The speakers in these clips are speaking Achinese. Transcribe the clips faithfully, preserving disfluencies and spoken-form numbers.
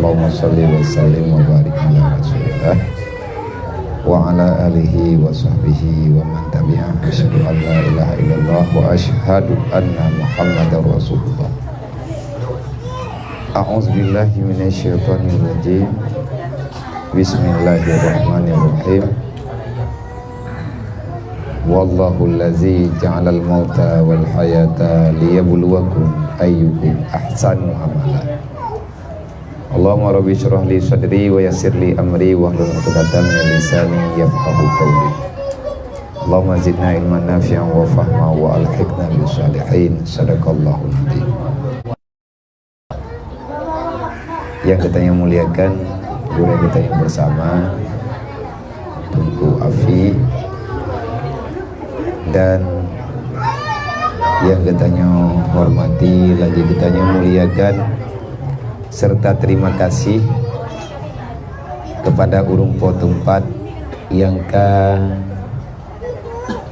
Allahumma shalli wa sallim wa barik ala Rasulillah wa ala alihi wa sahbihi wa man tabi'ah. Asyhadu an la ilaha illallah wa asyhadu anna Muhammadar Rasulullah. A'udzubillahi minasyaitonirrajim. Bismillahirrahmanirrahim. Wallahul ladzi ja'alal mauta wal hayata liyabluwakum ayyukum ahsanu amala. Allahumma rabbi syrah li sadri wa yassir li amri wahlul 'uqdatam min lisani yafqahu qawli. Allahumma zidna ilman nafi'an wa fahma wa alhiqna bis salihin. Sadaqallahul adzim. Yang geutanyoe muliakan, gurée geutanyoe bersama, Teungku Afi, dan yang geutanyoe hormati, lagi geutanyoe muliakan, serta terima kasih kepada ureuëng po teumpat yang ka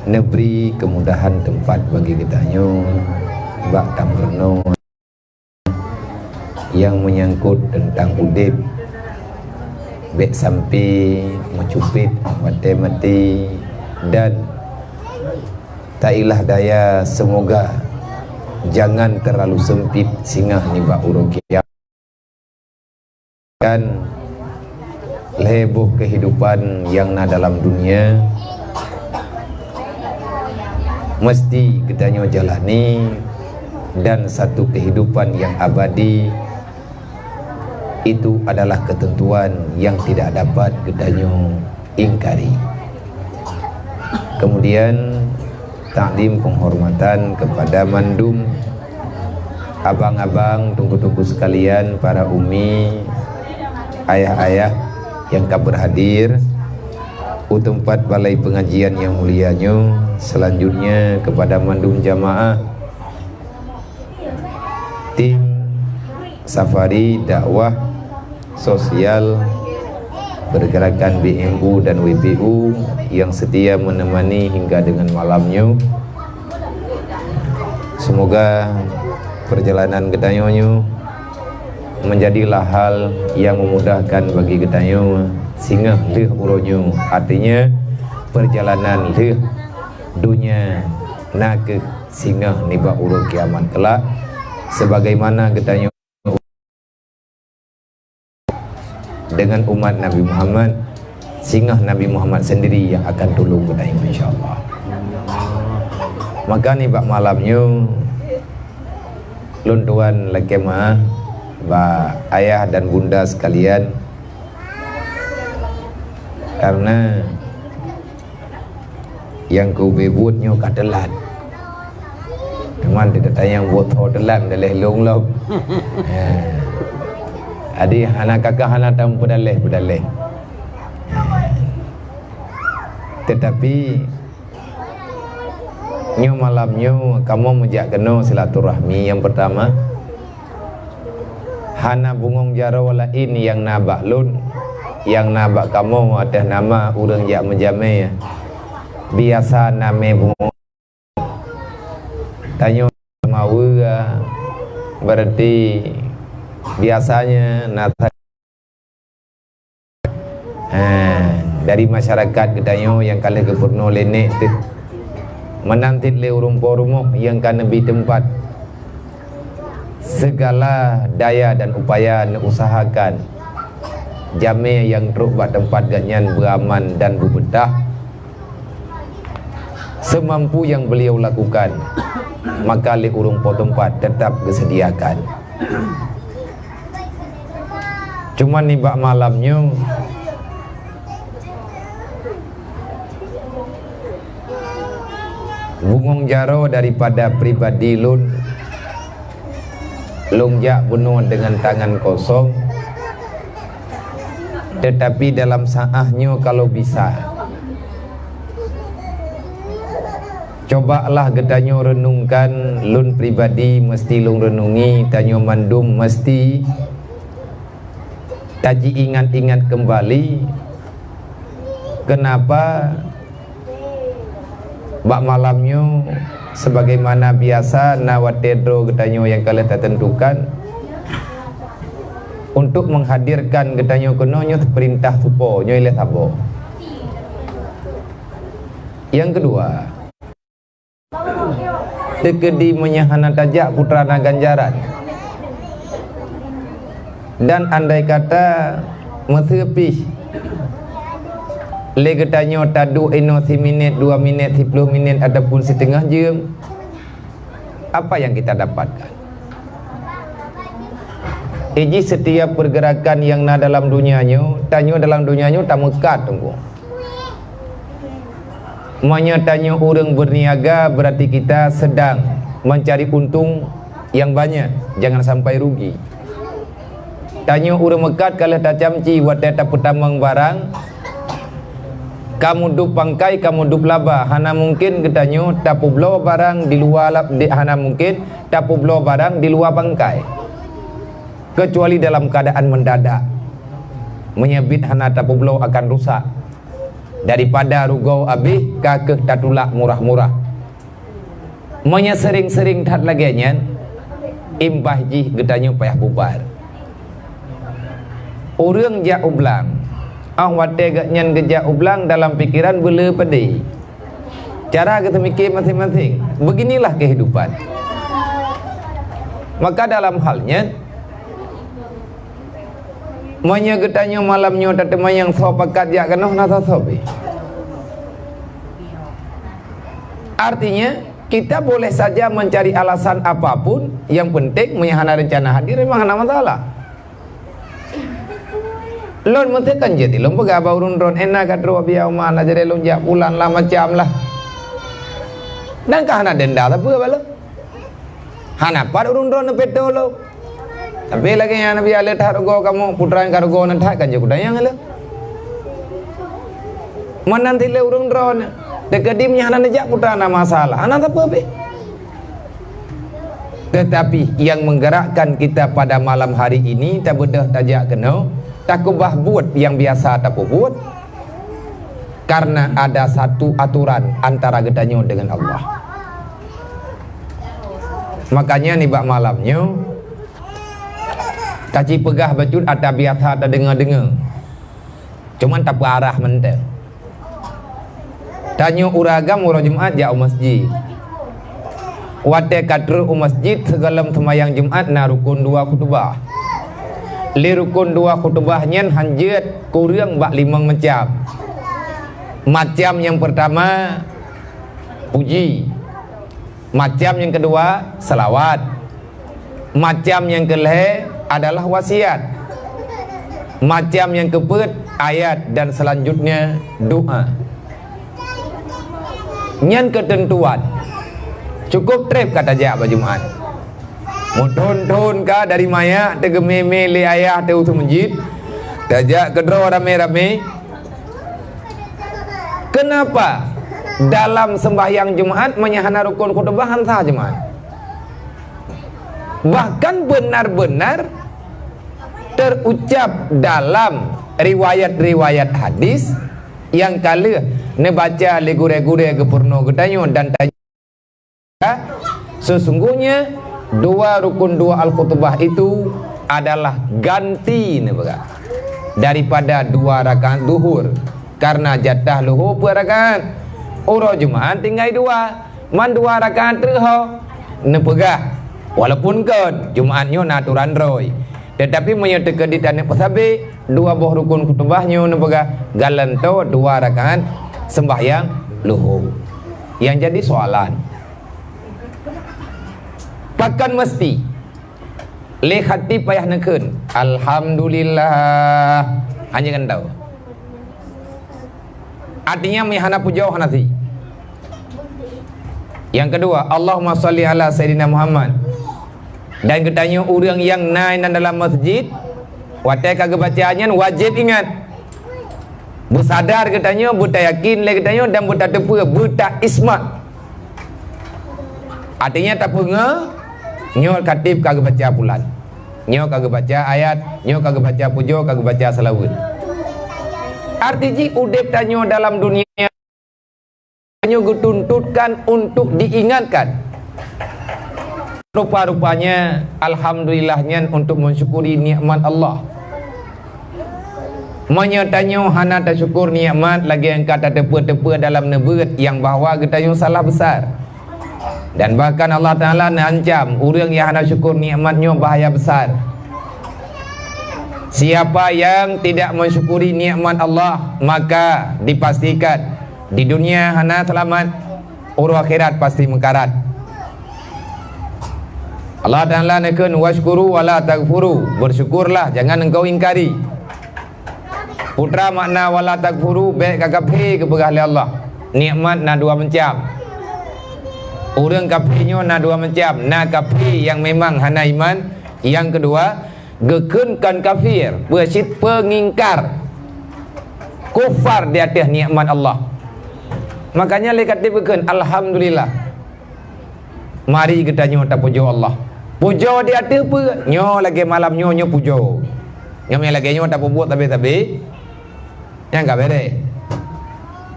neubri kemudahan teumpat bagi geutanyoe bak tameurunoe nyang meunyangkot teuntang udeb, bék sampai meucupet watée maté, dan ta'ilah daya, seumoga jangan terlalu sempit singoh nibak uroe kiamat. Kan lhée boh keuhidupan nyang na dalam dunia meusti geutanyoe jalani, dan satu keuhidupan nyang abadi itu adalah keuteuntuan nyang tidak dapat geutanyoe ingkari. Kemudian, takdim penghormatan kepada mandum abang-abang, teungku-teungku sekalian, para umi, ayah-ayah nyang ka berhadir u teumpat balai pengajian nyang mulia nyoe. Selanjutnya, kepada mandum jamaah tim safari dakwah sosial pergerakan B M U dan W P U yang setia menemani hingga dengan malam nyoe. Semoga perjalanan geutanyoe nyoe menjadilah hal yang memudahkan bagi geutanyoe singoh lheueh uroe nyoe. Artinya, perjalanan lheueh dunia na kheueh singoh nibak uroe kiamat kelak, sebagaimana geutanyoe dengan umat Nabi Muhammad, singoh Nabi Muhammad sendiri yang akan tulông geutanyoe, insya Allah. Maka nibak malam nyoe, lôn tuan lakée meu'ah bak ayah dan bunda sekalian, karena nyang keubeue buet nyoe ka teulat. Teuma teutatanyong buet tho teulat meudaléh lôn lom. Ha. Jadi hana kakah hana tam peudaleh-peudaleh. Tetapi nyoe malam nyoe kamoe meujak keunoe silaturahmi nyang pertama. Hana bungong jaroe laén nyang na bak lôn, nyang na bak kamoe ateueh nama ureuëng jak meujamé. Biasa na mé bungong tanyoe mawe, berarti biasanya na Ha, dari masyarakat geutanyoe nyang ka lheueh geupeurunoe lé nek teuh, meunan cit lé ureuëng po rumoh nyang ka neubi teumpat, segala daya dan upaya neuusahakan jamé nyang trok bak teumpat gobnyan beuaman dan beubeutah. Seumampu nyang beliau lakukan, maka lé ureuëng po teumpat teutap geuseudiakan. Cuman nibak malam nyoe, bungong jaroe daripada pribadi lôn, lôn jak bunoe deungon tangan kosong, teutapi dalam saáh nyoe kalau bisa, cobalah geutanyoe reunungkan, lôn pribadi meuseuti lôn reunungi, tanyoe mandum meuseuti tajiingat-ingat keumbali, keunapa bak malam nyoe, sebagaimana biasa na watée droe geutanyoe nyang ka lheueh tateuntukan, untuk menghadirkan geutanyoe keunoe nyoe perintah supo nyoe lé saboh. Yang kedua, teukeudi meunyoe hana tajak putra na ganjaran. Dan andai kata meuseupi lé geutanyoe taduek inoe siminét, dua minét, siploh minét ataupun siteungoh jeuem, apa yang kita dapatkan? Iji setiap pergerakan yang na dalam dunia nyoe, tanyoe dalam dunia nyoe tameukat teungku. Meunyoe tanyoe ureuëng berniaga, berarti kita sedang mencari untung yang banyak, jangan sampai rugi. Tanyoe ureuëng meukat ka lheueh tacamci watée tapeutamong barang, ka mudub pangkai, ka mudub laba, hana mungkin geutanyoe tapeubloe barang di luwa lab-, di, hana mungkin tapeubloe barang di luwa pangkai, kecuali dalam keadaan mendadak. Meunyoe biet hana tapeubloe akan rusak. Daripada rugoe abéh ka kheueh tatulak murah-murah. Meunyoe seuring-seuring that lagée nyan, imbah jih geutanyoe payah bubar. Ureuëng jak u blang, óh watée gobnyan geujak u blang dalam pikeran beule padé. Cara geuteumike maséng-maséng. Beginilah kehidupan. Maka dalam hal nyan, meunyoe geutanyoe malam nyoe tateumanyong soe pakat jak keunoe, na soe-soe pih. Artinya, kita boleh saja mencari alasan apapun, yang penting meunyoe hana rencana hadir memang hana masalah. Lôn meuteukon jeuet lôn peugah bak ureuëng droen, "Ena ka trok biya uma na jadi lôn jak pulang lah macam lah." Dan ka hana denda sapeue bak lôn. Hana pat ureuëng droen neupeutô lôn. Tapi lagée nyan Nabi Allah that rugoe kamoe putra nyang ka rugoe na that kan jeuet kudayang lé. Meunan tilée ureuëng droeneuh, teukeudi meunyoe hana neujak putra na masalah, hana sapeue pih. Tetapi yang menggerakkan kita pada malam hari ini, tabeudôh tajak keunoe, takeubah buet nyang biasa tapeubuet, karena ada satu aturan antara geutanyoe dengan Allah. Makanya nibak malam nyoe, tacipeugah bacut ata biasa tadeungoe-deungoe. Cuman tapeuarah mantong. Tanyoe ureuëng agam uroe Jumat jak u masjid. Watée ka trok u masjid, sigohlom seumayang Jumat na rukon dua khutubah. Lé rukon dua khutubah nyan hanjeuet kureueng bak limong macam. Macam nyang peurtama, puji. Macam nyang keudua, salawat. Macam nyang keulhée adalah wasiat. Macam nyang keupeuet, ayat, dan selanjutnya doa. Nyan keuteuntuan. Cukup treb ka tajak bak Jumat. Meuthon-thon ka dari manyak teugeumé-mé lé ayah teuh u masjid, tajak keudroe ramé-ramé. Kenapa dalam sembahyang Jumat meunyoe hana rukon khutubah han sah Jumat? Bahkan benar-benar terucap dalam riwayat-riwayat hadis nyang ka lheueh neubaca lé gurée-gurée geupurunoe geutanyoe dan tanyoe, sesungguhnya dua rukun dua al-khutbah itu adalah ganti neupeugah daripada dua rakaat duhur, karena jatah luhur peuet rakaat. Uroe Jumaat tinggai dua, man dua rakaat treuk ho neupeugah. Walaupun kon Jumaat nyoe na aturan droe, tetapi meunyoe teukeudi taneuk peusabe dua boh rukun khutbah nyoe neupeugah, galantô dua rakaat sembahyang luhur. Yang jadi soalan, pakon meusti lé khatib payah neukheun, "Alhamdulillah"? Hanya kan tahu. Artinya, meuhana pujoe hana si. Yang kedua, Allahumma shalli ala Sayyidina Muhammad. Dan geutanyoe ureuëng nyang na inan dalam masjid, watée ka geubaca nyan wajéb ingat. Beusadar geutanyoe, beutayakin lé geutanyoe dan beutateupeue, beutaismat. Artinya tapeungoh, nyoe khatib ka geubaca pulan. Nyoe ka geubaca ayat, nyoe ka geubaca pujoe, ka geubaca seulaweuet. Arti jih udeb tanyoe dalam dunia nyoe geutuntutkan untuk diingatkan. Rupa-rupanya, alhamdulillah nyan untuk mensyukuri nikmat Allah. Meunyoe tanyoe hana tasyukur nikmat, lagée nyang ka tateupeue-teupeue dalam neubeuet nyang bahwa geutanyoe salah besar. Dan bahkan Allah Taala neuancam ureuëng nyang hana syukur nikmat nyoe bahaya besar. Siapa yang tidak mensyukuri nikmat Allah, maka dipastikan di dunia hana selamat, uroe akhirat pasti meukarat. Allah Taala neukheun, "Wasyukuru wala takfuru." Bersyukurlah, jangan engkau ingkari. Putra makna wala takfuru, bék ka kafé geupeugah lé Allah. Nikmat na dua macam. Ureuëng kafé nyoe na dua macam. Na kafé nyang memang hana iman, nyang keudua, geukheun kon kafir, peue cit peungingkar, kufar di ateueh nikmat Allah. Makanya lé ka teupeukheun, alhamdulillah. Mari geutanyoe tapujoe Allah. Pujoe di ateueh peue? Nyoe lagée malam nyoe, nyoe pujoe. Nyoe lagée nyoe tapeubuet sabe-sabe. Nyang ka beres.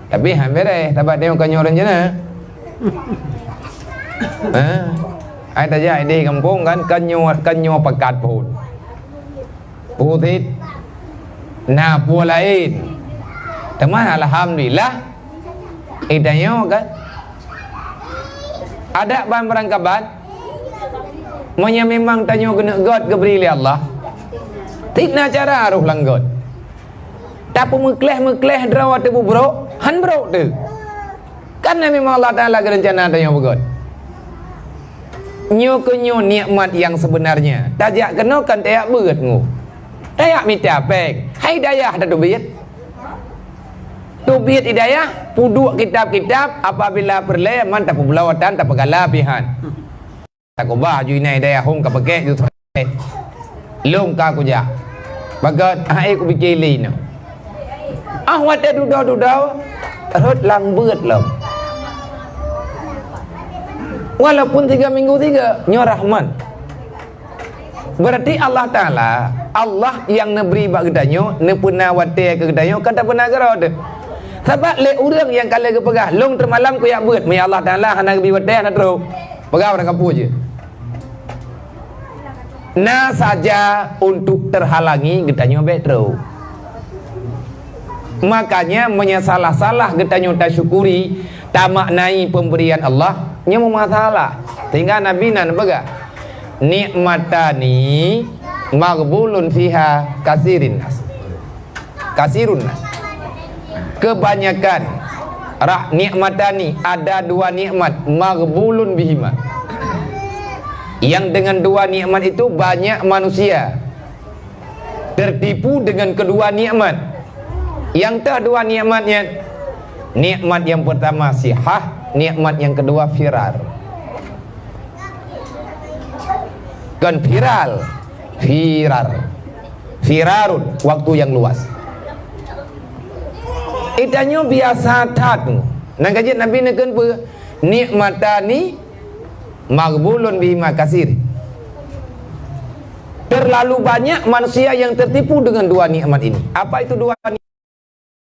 Tapi han beres, sabat nyoe ka nyoe rencana. Ha? Ai tajak di gampông kan, kan nyoe, kan nyoe pakat phon. Putit. Na peue laén. Teuma alhamdulillah. Itanyoe kan. Adak ban beurangkaban. Meunyoe memang tanyoe keuneuk göt geubri lé Allah. Tieb na cara roh lam göt. Tapeumeukleh-meukleh droe teuh beubrok, han brok teuh. Karena memang Allah Taala geurencana tanyoe beugöt. Nyoe keuh nyoe nikmat nyang sebenarnya. Tajak keunoe kan tajak beuet ngu. Tajak mita péng. Hai dayah tateubiet. Teubiet hidayah, peuduek kitab-kitab, apabila peureulée man tapeubloe tan tapeugala pihan. Takubah ju inan dayah hom ka peuke ju. Lôn ka kujak. Bagot hai kupiké lé nyoe. Ah watée dudoe-dudoe rhot lam beuet lom. Walaupun tiga minggu tiga, nyoe rahmat. Berarti Allah Taala, Allah nyang neubri bak geutanyoe, neupeuna watée keu geutanyoe, ka tapeuna keudroe teuh. Sabab lé ureuëng nyang ka lheueh geupeugah, "Lôn teumalam kujak beuet," meunyoe Allah Taala hana geubri watée, hana trok. Peugah ureuëng kampung jih. Na saja untuk terhalangi geutanyoe bék trok. Makanya, meunyoe salah-salah geutanyoe tasyukuri, tamaknai pemberian Allah, nyoe meumasalah. Sehingga Nabi nan peugah, "Nikmatani maghbulun fiha kasirin nas." Kasirun nas. Kebanyakan. Ra-, nikmatani, ada dua nikmat, maghbulun bihima. Yang dengan dua nikmat itu banyak manusia tertipu dengan kedua nikmat. Yang teuh dua nikmat nyan, nikmat yang pertama sihah, nikmat yang kedua firar. Kon viral, firar. Firarun, waktu yang luas. Itanyoe biasa that. Nan ka jeuet Nabi neukheun peue? Nikmatani maghbulun bihima kasir. Terlalu banyak manusia yang tertipu dengan dua nikmat ini. Apa itu dua nikmat?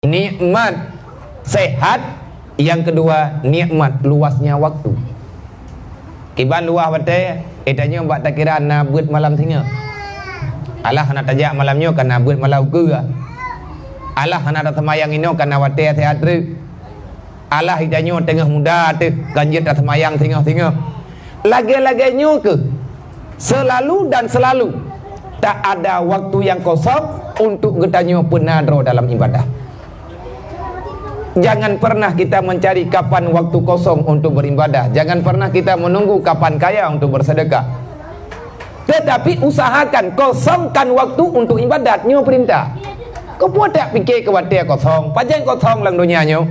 Nikmat sehat, yang kedua nikmat luasnya waktu. Kiban luwah watée, eh, tanyoe bak takira na beuet malam singoh. Alah hana tajak malam nyoe, kana beuet malam ukeue. Alah hana taseumayang inoe, kana watée sehat treuk. Alah itanyoe teungoh muda teuh, kan jeuet taseumayang singoh-singoh. Lagée-lagée nyoe keuh, selalu dan selalu tak ada waktu yang kosong untuk geutanyoe peuna droe dalam ibadah. Jangan pernah kita mencari kapan waktu kosong untuk beribadah. Jangan pernah kita menunggu kapan kaya untuk bersedekah. Tetapi usahakan kosongkan waktu untuk ibadat, nyoe perintah. Keupeue tak pike keu watée kosong? Pajan kosong lam donya nyoe?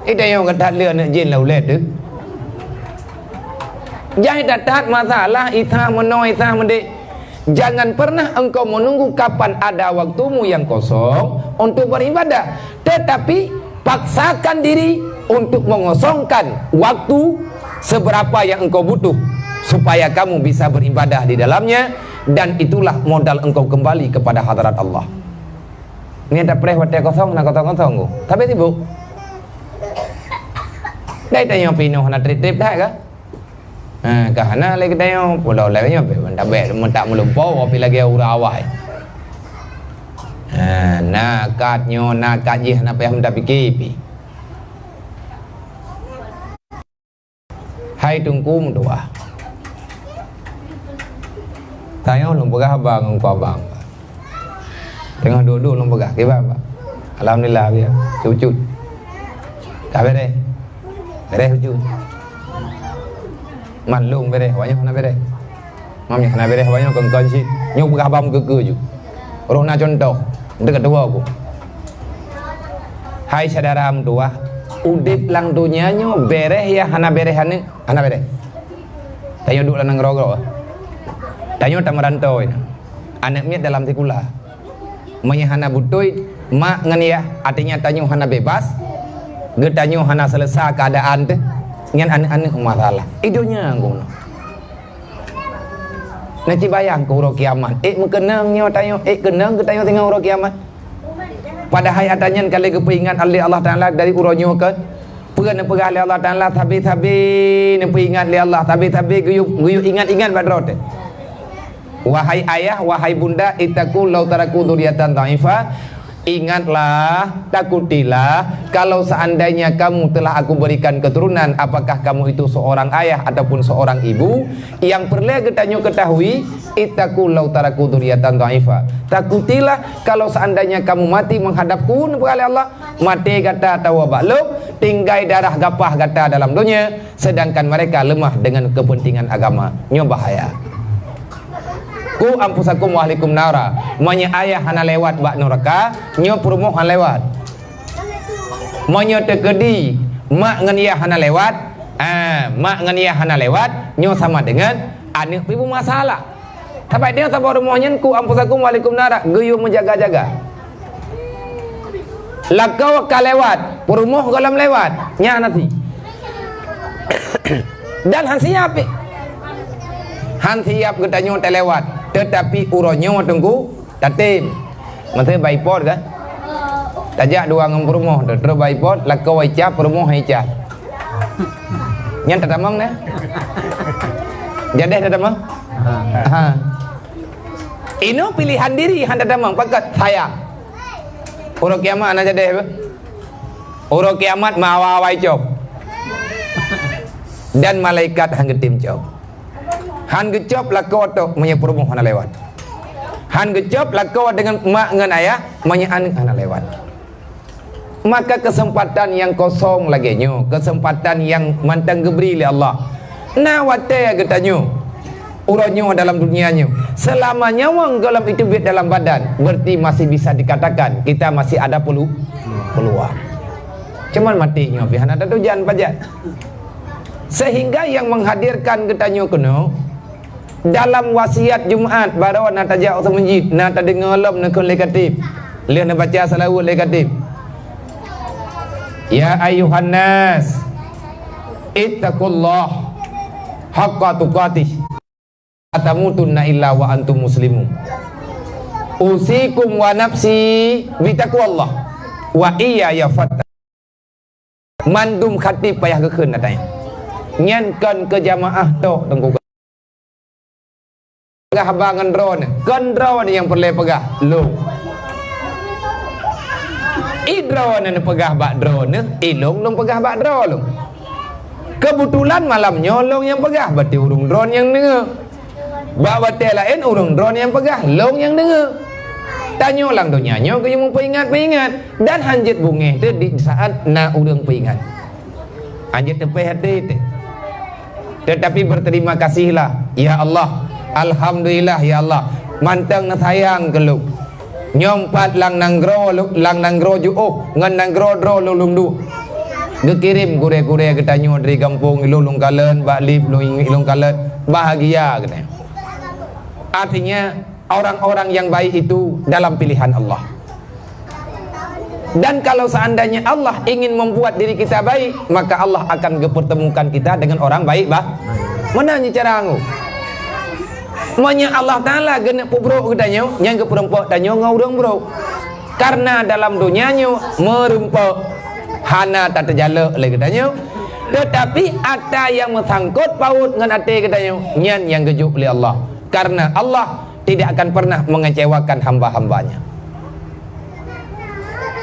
Itanyoe geutat lé aneuk jén lam ulée teuh. Jai that-that masalah, isa meunoe, isa meudéh. Jangan pernah engkau menunggu kapan ada waktumu yang kosong untuk beribadah, tetapi paksakan diri untuk mengosongkan waktu seberapa yang engkau butuh supaya kamu bisa beribadah di dalamnya, dan itulah modal engkau kembali kepada hadarat Allah. Nyan tapreh watée kosong, na kosong-kosong tu. Tapi sibuk. Dai tanyoe pih nyoe hana treb-treb that ka? Ha, ka hana lé geutanyoe, pulo lé nyoe, bèk meutabek, meutak meulumpo, tapi lagèe ureueng awai. Ha, na kat nyoe, na kat jih, hana payah meutapike pih. Hai Teungku meutuah. Tanyoe lôn peugah haba ngon ku abang. Teungoh duek-duek lôn peugah, kiban, Pak? Alhamdulillah, biasa. Cut-cut. Ka bereh? Bereh, cut. Man lôn bereh, awak nyoe hana bereh. Mam nyoe hana bereh, awak nyoe kon-kon cit. Nyoe peugah bak meukeue-keue ju. Roh na cuntoh, deungon tuha ku. Hai syedara meutuah, udép lam donya nyoe bereh ya hana bereh aneuk? Hana bereh. Tanyoe duek lam nanggroe-groe. Tanyoe tameuranto inan. Aneuk miet dalam sikula. Meunyoe hana beutôi mak ngon yah, artinya tanyoe hana bebas, geutanyoe hana seuleusa keuadaan teuh, nyan aneuk-aneuk masalah. I donya guna. Na ci bayang keu uroe kiamat. Ék meukeunong nyoe tanyoe, ék keunong geutanyoe singoh uroe kiamat. Padahai atra nyan ka lheueh geupeuingat lé Allah Taala dari uroe nyoe keu peue neupeugah lé Allah Taala, sabe-sabe neupeuingat lé Allah, sabe-sabe geuyue, geuyue ingat-ingat bak droe teuh. Wahai ayah, wahai bunda, ittaqu law taraku dzurriyyatan dha'ifah. Ingatlah, takutilah, kalau seandainya kamu telah Aku berikan keturunan, apakah kamu itu seorang ayah ataupun seorang ibu? Nyang peureulée geutanyoe keutahui, ittaqu law taraku dzurriyyatan dha'ifah. Takutilah, kalau seandainya kamu mati menghadap-Ku, neupeugah lé Allah, maté gata atawa bak lôn, tinggai darah gapah gata dalam donya, sedangkan mereka lemah dengan kepentingan agama. Nyoe bahaya. Qu anfusakum wa ahlikum nara. Meunyoe ayah hana lewat bak nuraka, nyoe peurumoh hana lewat. Meunyoe teukeudi mak ngon yah hana lewat, ah, mak ngon yah hana lewat, nyoe sama dengan aneuk pih beumasalah. Saban tanyoe saboh rumoh nyan, qu anfusakum wa ahlikum nara, geuyue meujaga-jaga. Lakoe ka lewat, peurumoh gohlom lewat, nyan hana si. Dan han siap pih. Han siap geutanyoe talewat, teutapi uroe nyoe Teungku tatem. Masa bak ipot kan? Tajak dua ngon peurumoh tu, terus bak ipot, lakoe icap, peurumoh icap. Nyan tatamong nah. Jadeh tatamong? Ha. Inoe pilihan diri han tatamong, pakat sayang. Uroe kiamat hana jadeh beh. Uroe kiamat meuawai-awai cop. Dan malaikat han geutem cop. Han geucop lakoe tok meunyoe peurumoh hana lewat. Han geucop lakoe deungon mak ngon ayah meunyoe aneuk hana lewat. Maka keuseumpatan nyang kosong lagée nyoe, keuseumpatan nyang mantong geubri lé Allah. Na watée geutanyoe, uroe nyoe dalam dunia nyoe, seulama nyawöng gohlom iteubiet dalam badan, berarti masih bisa dikatakan kita masih ada pelu-, peluang. Cuman maté nyoe pih hana tatujan pajan. Sehingga nyang menghadirkan geutanyoe keunoe, dalam wasiat Jumat, baroe na tajak u meuseujid, na tadeungoe lom neukheun lé khatib. Lheueh neubaca seulaweuet lé khatib. Ya ayyuhan nas, ittaqullah haqqa tuqatih. La tamutunna illa wa antum muslimun. Usikum wa nafsi bitaqwallah. Wa iyaya fatta. Mandum khatib payah geukheun ata nyan. Nyan kon keu jamaah tok Teungku. Peugah haba ngon droeneuh, kon droeneuh nyang peureulée peugah, lôn. I droeneuh neupeugah bak droeneuh, i lôn lôn peugah bak droe lôn. Keubeutulan malam nyoe lôn nyang peugah, berarti ureuëng droeneuh nyang deungoe. Bak watée laén ureuëng droeneuh nyang peugah, lôn nyang deungoe. Tanyoe lam donya nyoe geuyue meupeuingat-peuingat dan hanjeuet beungéh teuh di saát na ureuëng peuingat. Hanjeuet teupéh até teuh. Tetapi berterima kasihlah, ya Allah. Alhamdulillah, ya Allah. Mantong neusayang keu lôn. Nyoe pat lam nanggroe, lam nanggroe jiôh ngon nanggroe droe lôn lôn duek. Geukirém gurée-gurée geutanyoe dari gampông, ilôn lôn kalon, bak lieb lôn, ilôn kalon. Bahagia geutanyoe. Artinya, orang-orang yang baik itu dalam pilihan Allah. Dan kalau seandainya Allah ingin membuat diri kita baik, maka Allah akan geupertemukan kita dengan orang baik bah. Meunan cara anggô. Meunyoe Allah Taala geuneuk peubrôk geutanyoe, nyang geupeurumpok tanyoe ngon ureuëng brôk. Karena dalam donya nyoe meurumpok hana tateujalok lé geutanyoe. Teutapi atra nyang meusangkot paut ngon até geutanyoe, nyan nyang geujok lé Allah. Karena Allah tidak akan pernah mengecewakan hamba-hamba-Nya.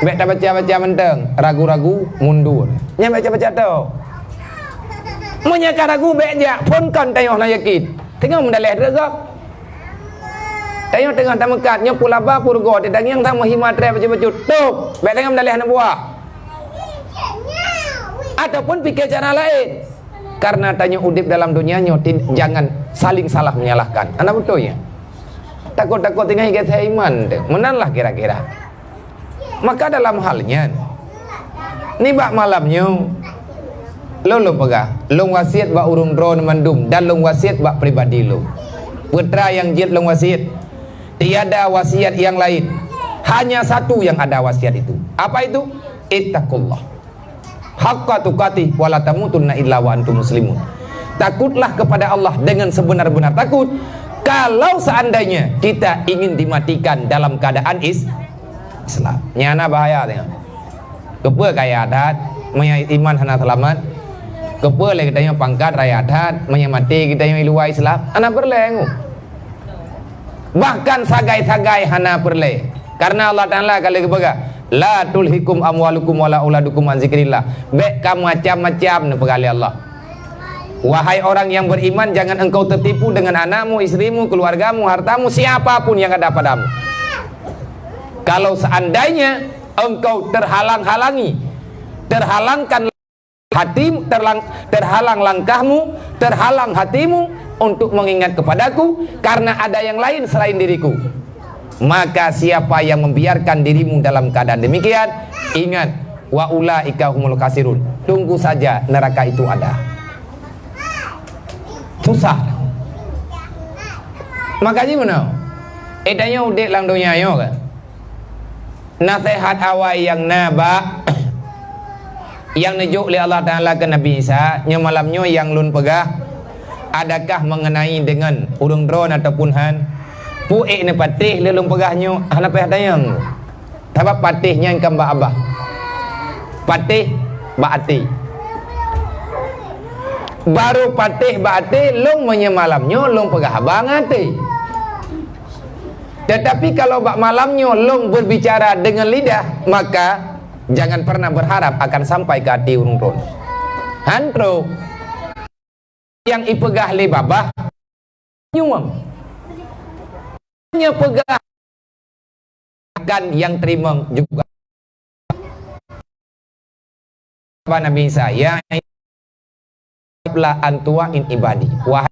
Bék tabaca-baca mantong, ragu-ragu, mundur. Nyan baca-baca tu. Meunyo ka ragu, bék jak, phon kon tanyoe hana yakin. Teungoh meudaleh droe gob. Tanyoe teungoh tameukat, nyoe peue laba peue rugoe, teutangieng sama hima treb bacut-bacut. Tôb, bék teungoh meudaleh aneuk buah. Ataupun pike cara laén. Karena tanyoe udeb dalam dunia nyoe, ti-, jangan saling salah menyalahkan. Hana beutôi nyan. Takot-takot tinggai geusé iman teuh. Meunan lah kira-kira. Maka dalam hal nyan, nibak malam nyoe, lôn, lôn peugah, lôn wasiet bak ureuëng droe mandum dan lôn wasiet bak pribadi lôn. Peue teuma nyang jeuet lôn wasiet, tiada wasiat yang lain. Hanya satu yang ada wasiat itu. Apa itu? Ittaqullah. Haqqa tuqatih wa la tamutunna illa wa antum muslimun. Takutlah kepada Allah dengan sebenar-benar takut. Kalau seandainya kita ingin dimatikan dalam keadaan is-, Islam. Nyan na bahaya tengok. Keupeue kaya that, meunyo iman hana seulamat? Keupeue lé geutanyoe pangkat raya that, meunyo maté geutanyoe i luwa Islam? Hana peureulée ngu. Bahkan sagai-sagai hana peureulée. Karena Allah Taala ka lheueh geupeugah, "La tulhikum amwalukum wala auladukum an zikrillah." Bék ka macam-macam neupeugah lé Allah. Wahai orang yang beriman, jangan engkau tertipu dengan anakmu, istrimu, keluargamu, hartamu, siapapun yang ada padamu. Kalau seandainya engkau terhalang-halangi, terhalangkan hati, terlang-, terhalang langkahmu, terhalang hatimu untuk mengingat kepadaku karena ada yang lain selain diriku, maka siapa yang membiarkan dirimu dalam keadaan demikian, ingat, wa ulaika humul khasirun. Tunggu saja neraka itu ada. Susah. Makanya mana? Eh, tanyoe udeb lam dunia nyoe kan? Naseuhat awai nyang na bak, nyang neujok lé Allah Taala keu Nabi Isa, nyoe malam nyoe nyang lôn peugah, adakah mengenai dengan ureuëng droe ataupun han? Peue ék neupatéh lé lôn peugah nyoe, hana payah tanyong. Sabab patéh nyan kan bak babah. Patéh bak até. Barô patéh bak até, lôn meunyoe malam nyoe lôn peugah haba ngon até. Tetapi kalau bak malam nyoe lôn berbicara dengan lidah, maka jangan pernah berharap akan sampai ke hati ureuëng droe. Han trok. Nyang ipeugah lé babah, nyueng. Nyoe peugah akan nyang teurimong juga. Nabi Isa, "Ya la antuain ibadi." Wahai,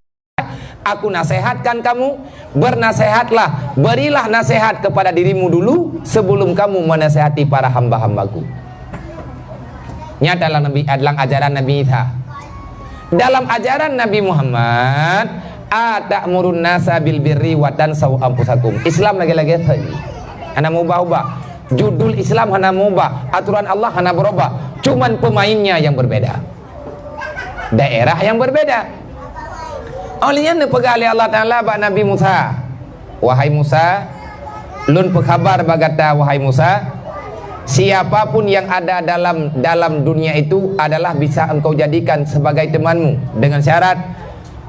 aku nasihatkan kamu, bernasehatlah, berilah nasihat kepada dirimu dulu sebelum kamu menasehati para hamba-hambaku. Nyata dalam Nabi, dalam ajaran Nabi Isa. Dalam ajaran Nabi Muhammad, "Ata'murun nasa bil birri wa tansau anfusakum." Islam lagée-lagée saja. Hana mubah-ubah. Judul Islam hana mubah, aturan Allah hana berubah. Cuman pemainnya yang berbeda. Daerah yang berbeda. Oleh nyan neupeugah lé Allah Taala bak Nabi Musa, "Wahai Musa, lôn peukhabar bak gata, wahai Musa, siapapun yang ada dalam, dalam dunia itu adalah bisa engkau jadikan sebagai temanmu, dengan syarat,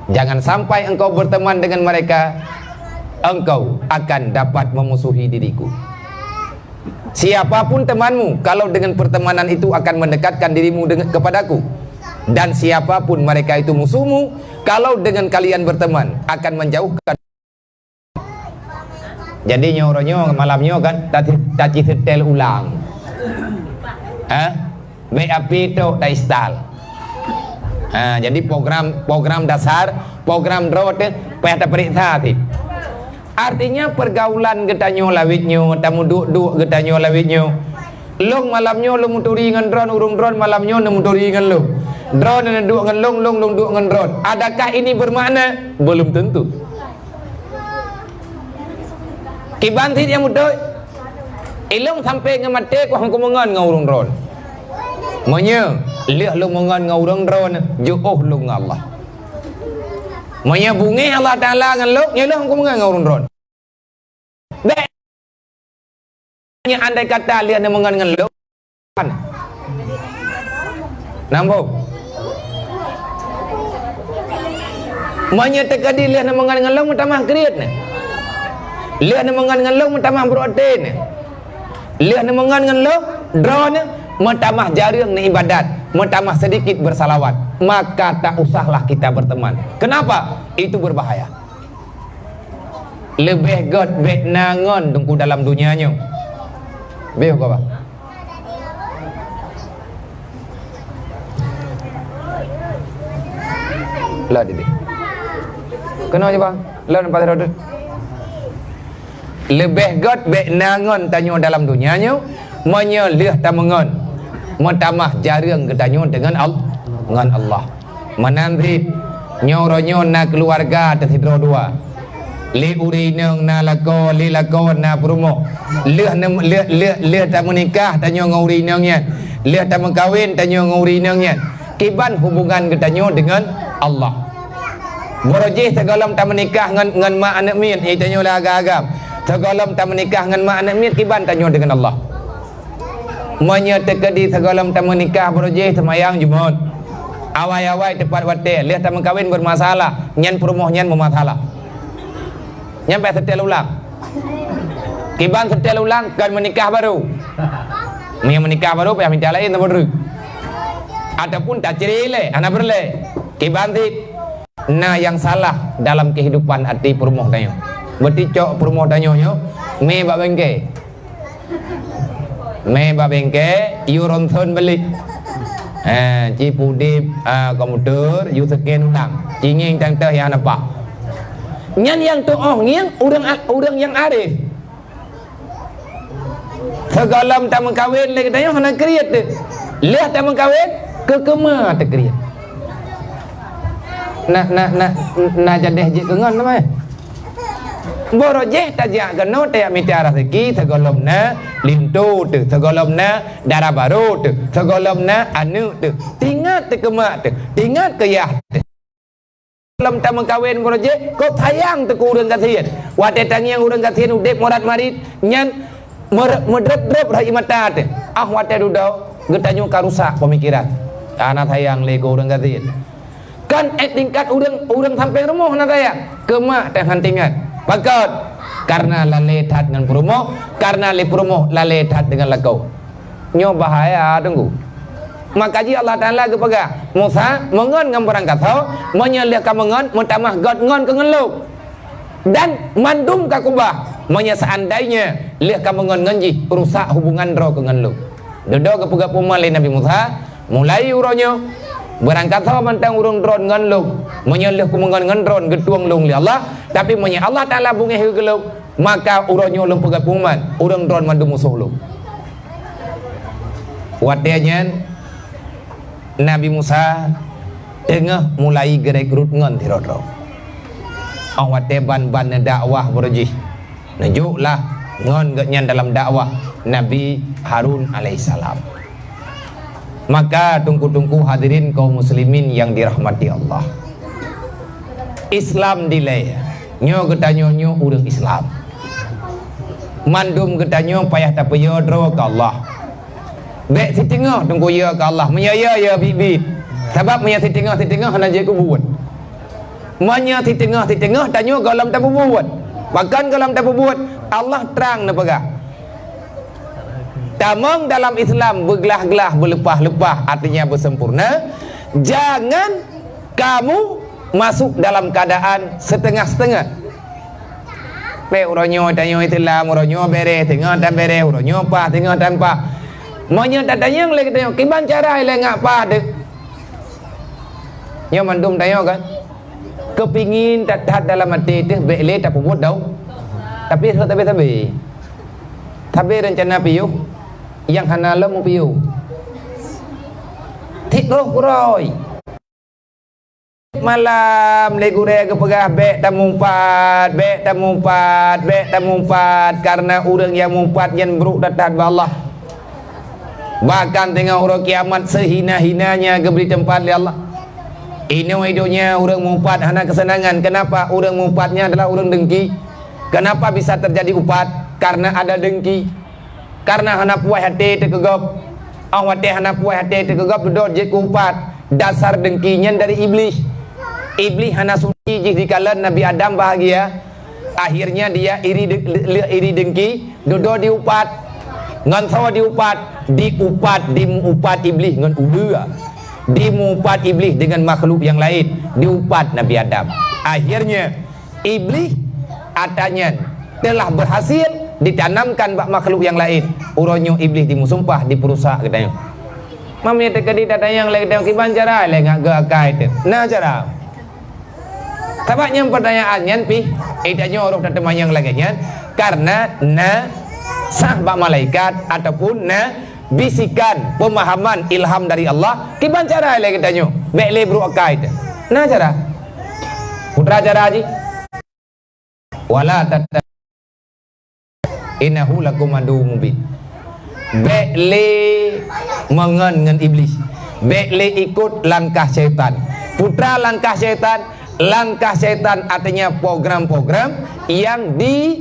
jangan sampai engkau berteman dengan mereka, engkau akan dapat memusuhi diriku. Siapapun temanmu, kalau dengan pertemanan itu akan mendekatkan dirimu dengan, kepadaku, dan siapapun mereka itu musuhmu, kalau dengan kalian berteman, akan menjauhkan." Jadi nyoe uroe nyoe, malam nyoe kan, taci-, taci setel ulang. Ha? Bék api tok ta-install. Ha, jadi program, program dasar, program droe teuh payah taperiksa cit. Artinya pergaulan geutanyoe lawét nyoe, tameuduek-duek geutanyoe lawét nyoe. Lôn malam nyoe lôn meuturi ngon droe, ureuëng droe malam nyoe neumeuturi ngon lôn. Droe neuduek ngon lôn, lôn, lôn duek ngon droe. Adakah ini bermakna? Belum tentu. Kiban cit nyang beutôi. Ilôn sampai ngon maté ku hana kumeungon ngon ureuëng droe. Meunyoe lheueh lôn meungon ngon ureuëng droe, jiôh lôn ngon Allah. Meunyoe beungéh Allah Taala ngon lôn, nyoe lôn hana kumeungon ngon ureuëng droe. Bék. Nyan andai kata lheueh neumeungon ngon lôn. Nambung. Meunyoe teukeudi lheueh neumeungon ngon lôn meutamah kriet nyoe. Lheueh neumeungon ngon lôn meutamah brok até nyoe. Lheueh neumeungon ngon lôn droeneuh meutamah jareueng neuibadat, meutamah sedikit bersalawat, maka tak usahlah kita berteman. Kenapa? Itu berbahaya. Leubeh gét bék na ngon Teungku dalam dunia nyoe. Béh ka ba. Lah didi. Keunoe je bang. Lah nampak rot. Leubeh gét bék na ngon tanyoe dalam dunia nyoe, meunyoe lheueh tameungon, meutamah jareueng geutanyoe deungon Al-, ngon Allah. Meunan cit, nyoe uroe nyoe na keuluwarga teuh sidroe dua. Lé ureueng inong na lakoe, lé lakoe na peurumoh. Lheueh nem-, lheueh, lheueh, lheueh tameunikah tanyoe ngon ureueng inong nyan. Lheueh tameukawen tanyoe ngon ureueng inong nyan. Kiban hubungan geutanyoe deungon Allah. Barô jih sigohlom tameunikah ngon, ngon mak aneuk miet, eh, tanyoe lé agam-agam. Sigohlom tameunikah ngon mak aneuk miet, kiban tanyoe deungon Allah. Meunyoe teukeudi sigohlom tameunikah barô jih seumayang Jumaat, awai-awai teupat watée, lheueh tameukawen beumasalah, nyan peurumoh nyan meumasalah. Nyan payah seutôt ulang. Kiban seutôt ulang kon meunikah barô. Meunyoe meunikah barô payah mita laén saboh treuk. Ataupun tacre lé, hana peureulée. Kiban cit na nyang salah dalam keuhidupan até peurumoh tanyoe. Beuticok peurumoh tanyoe nyoe mé bak bengke. Mé bak bengke, yue ronson beulik. Ha, ci pudeb, ha, komputer, yue scan ulang. Ci ngieng tang teuh nyang hana paih. Nyan nyang tuoh ngieng ureueng a-, ureueng nyang arif. Sigohlom tameukawen lé geutanyoe hana kriet teuh. Lheueh tameukawen, keu keuma teukriet. Na, na, na, na jadeh jeuet keu ngon teuma. Barô jih tajak keunoe tajak mita raseuki sigohlom na linto teuh, sigohlom na dara barô teuh, sigohlom na aneuk teuh. Tingat teuh keu mak teuh, tingat keu yah teuh. Lom tameukawen barô jih, kok sayang teuh keu ureueng gasien. Watée tangieng ureueng gasien udeb murat marit, nyan Meureup-, meudrop-drop raih mata teuh. Ah, watée dudoe, geutanyoe ka rusak peumikiran. Hana sayang lé keu ureueng gasien. Kan ék tingkat ureueng, ureueng sampéng rumoh hana sayang. Keu mak teuh han teuingat. Pakon? Kareuna lalée that ngon peurumoh, kareuna lé peurumoh lalée that deungon lakoe. Nyoe bahaya, Teungku. Maka jih Allah Taala geupeugah, "Musa, meungon ngon beurangkasoe, meunyoe lheueh ka meungon, meutamah gét ngon keu ngon lôn." Dan mandum ka kubah, meunyoe seandainya lheueh ka meungon ngon jih, rusak hubungan droe keu ngon lôn. Dudoe geupeugah peue lé Nabi Musa, "Mulai uroe nyoe, beurangkasoe mantong ureueng droen ngon lôn. Meunyoe lheueh kumeungon ngon droen, geutueng lôn lé Allah, tapi meunyoe Allah Taala beungéh keu lôn, maka uroe nyoe lôn peugah pengumuman, ureueng droen mandum musoh lôn." Watée nyan, Nabi Musa teungoh mulai geurekrut ngon sidroe-droe. Óh watée ban-ban neudakwah barô jih, neujok lah ngon geuhnyan dalam dakwah Nabi Harun alaihissalam. Maka teungku-teungku hadirin kaum muslimin nyang dirahmati Allah, Islam dilée nyoe geutanyoe nyoe ureuëng Islam. Mandum geutanyoe payah tapeuyö droe keu Allah. Bék siteungoh teungku yö keu Allah. Meunyoe yö, yö biet-biet. Sabab meunyoe siteungoh-siteungoh hana jeuet keu buet. Meunyoe siteungoh-siteungoh tanyoe gohlom tapeubuet. Pakon gohlom tapeubuet? Allah trang neupeugah. Tamong dalam Islam beuglah-glah, beuleupah-leupah, artinya beusempurna. Jangan kamu masuk dalam keadaan setengah-setengah. Bék uroe nyoe tanyoe Islam, uroe nyoe béréh, teungoh tan béréh, uroe nyoe paih, teungoh tan paih. Meunyoe tatanyong lé geutanyoe, kiban cara ilée ngak paih teuh? Nyoe mandum tanyoe kan? Keupingin that-that dalam até teuh bék lé tapeubuet dau-, tapi rhot sabé-sabé. Sabé reuncana piôh, nyang hana lom piôh. Tiep roh kuroi. Malam lé gurée geupeugah, "Bék tameupat, bék tameupat, bék tameupat," kareuna ureuëng nyang meupat nyan brok that-that bak Allah. Bahkan teungoh uroe kiamat seuhina-hinanya geubri teumpat lé Allah. Inoe donya ureuëng meupat hana keuseunangan. Keunapa? Ureuëng meupat nyan adalah ureuëng deungki. Keunapa bisa teujadi upat? Kareuna ada deungki. Kareuna hana puas até teuh keu gob. Óh watée hana puas até teuh keu gob, dudoe jeuet keu upat. Dasar deungki nyan dari Iblih. Iblih hana su- jih dikalon Nabi Adam bahagia. Akhirnya dia iri de-, le-, le-, iri dengki, dudoe diupat. Ngon soe diupat? Diupat, dimuupat Iblih ngon uleue. Dimuupat Iblih dengan makhluk yang lain, diupat Nabi Adam. Akhirnya, Iblih ata nyan telah berhasil ditanamkan bak makhluk yang lain. Uroe nyoe Iblih dimusumpah, dipeurusak geutanyoe. Mami teukeudi tatanyong lé geutanyoe, kiban cara lé ngat geu akai teuh. Na cara. Sabab nyang pertanyaan nyan pih, eh, tanyoe roh tateumanyong lagée nyan, karena na sah bak malaikat ataupun na bisikan, pemahaman, ilham dari Allah, kiban cara lé geutanyoe, bék lé brok akai teuh. Na cara. Putra cara jih. Wala tata innahu lakum aduwwum mubin. Bék lé meungon ngon Iblih. Bék lé ikot langkah syaitan. Putra langkah syaitan, langkah syaitan artinya program-program yang di,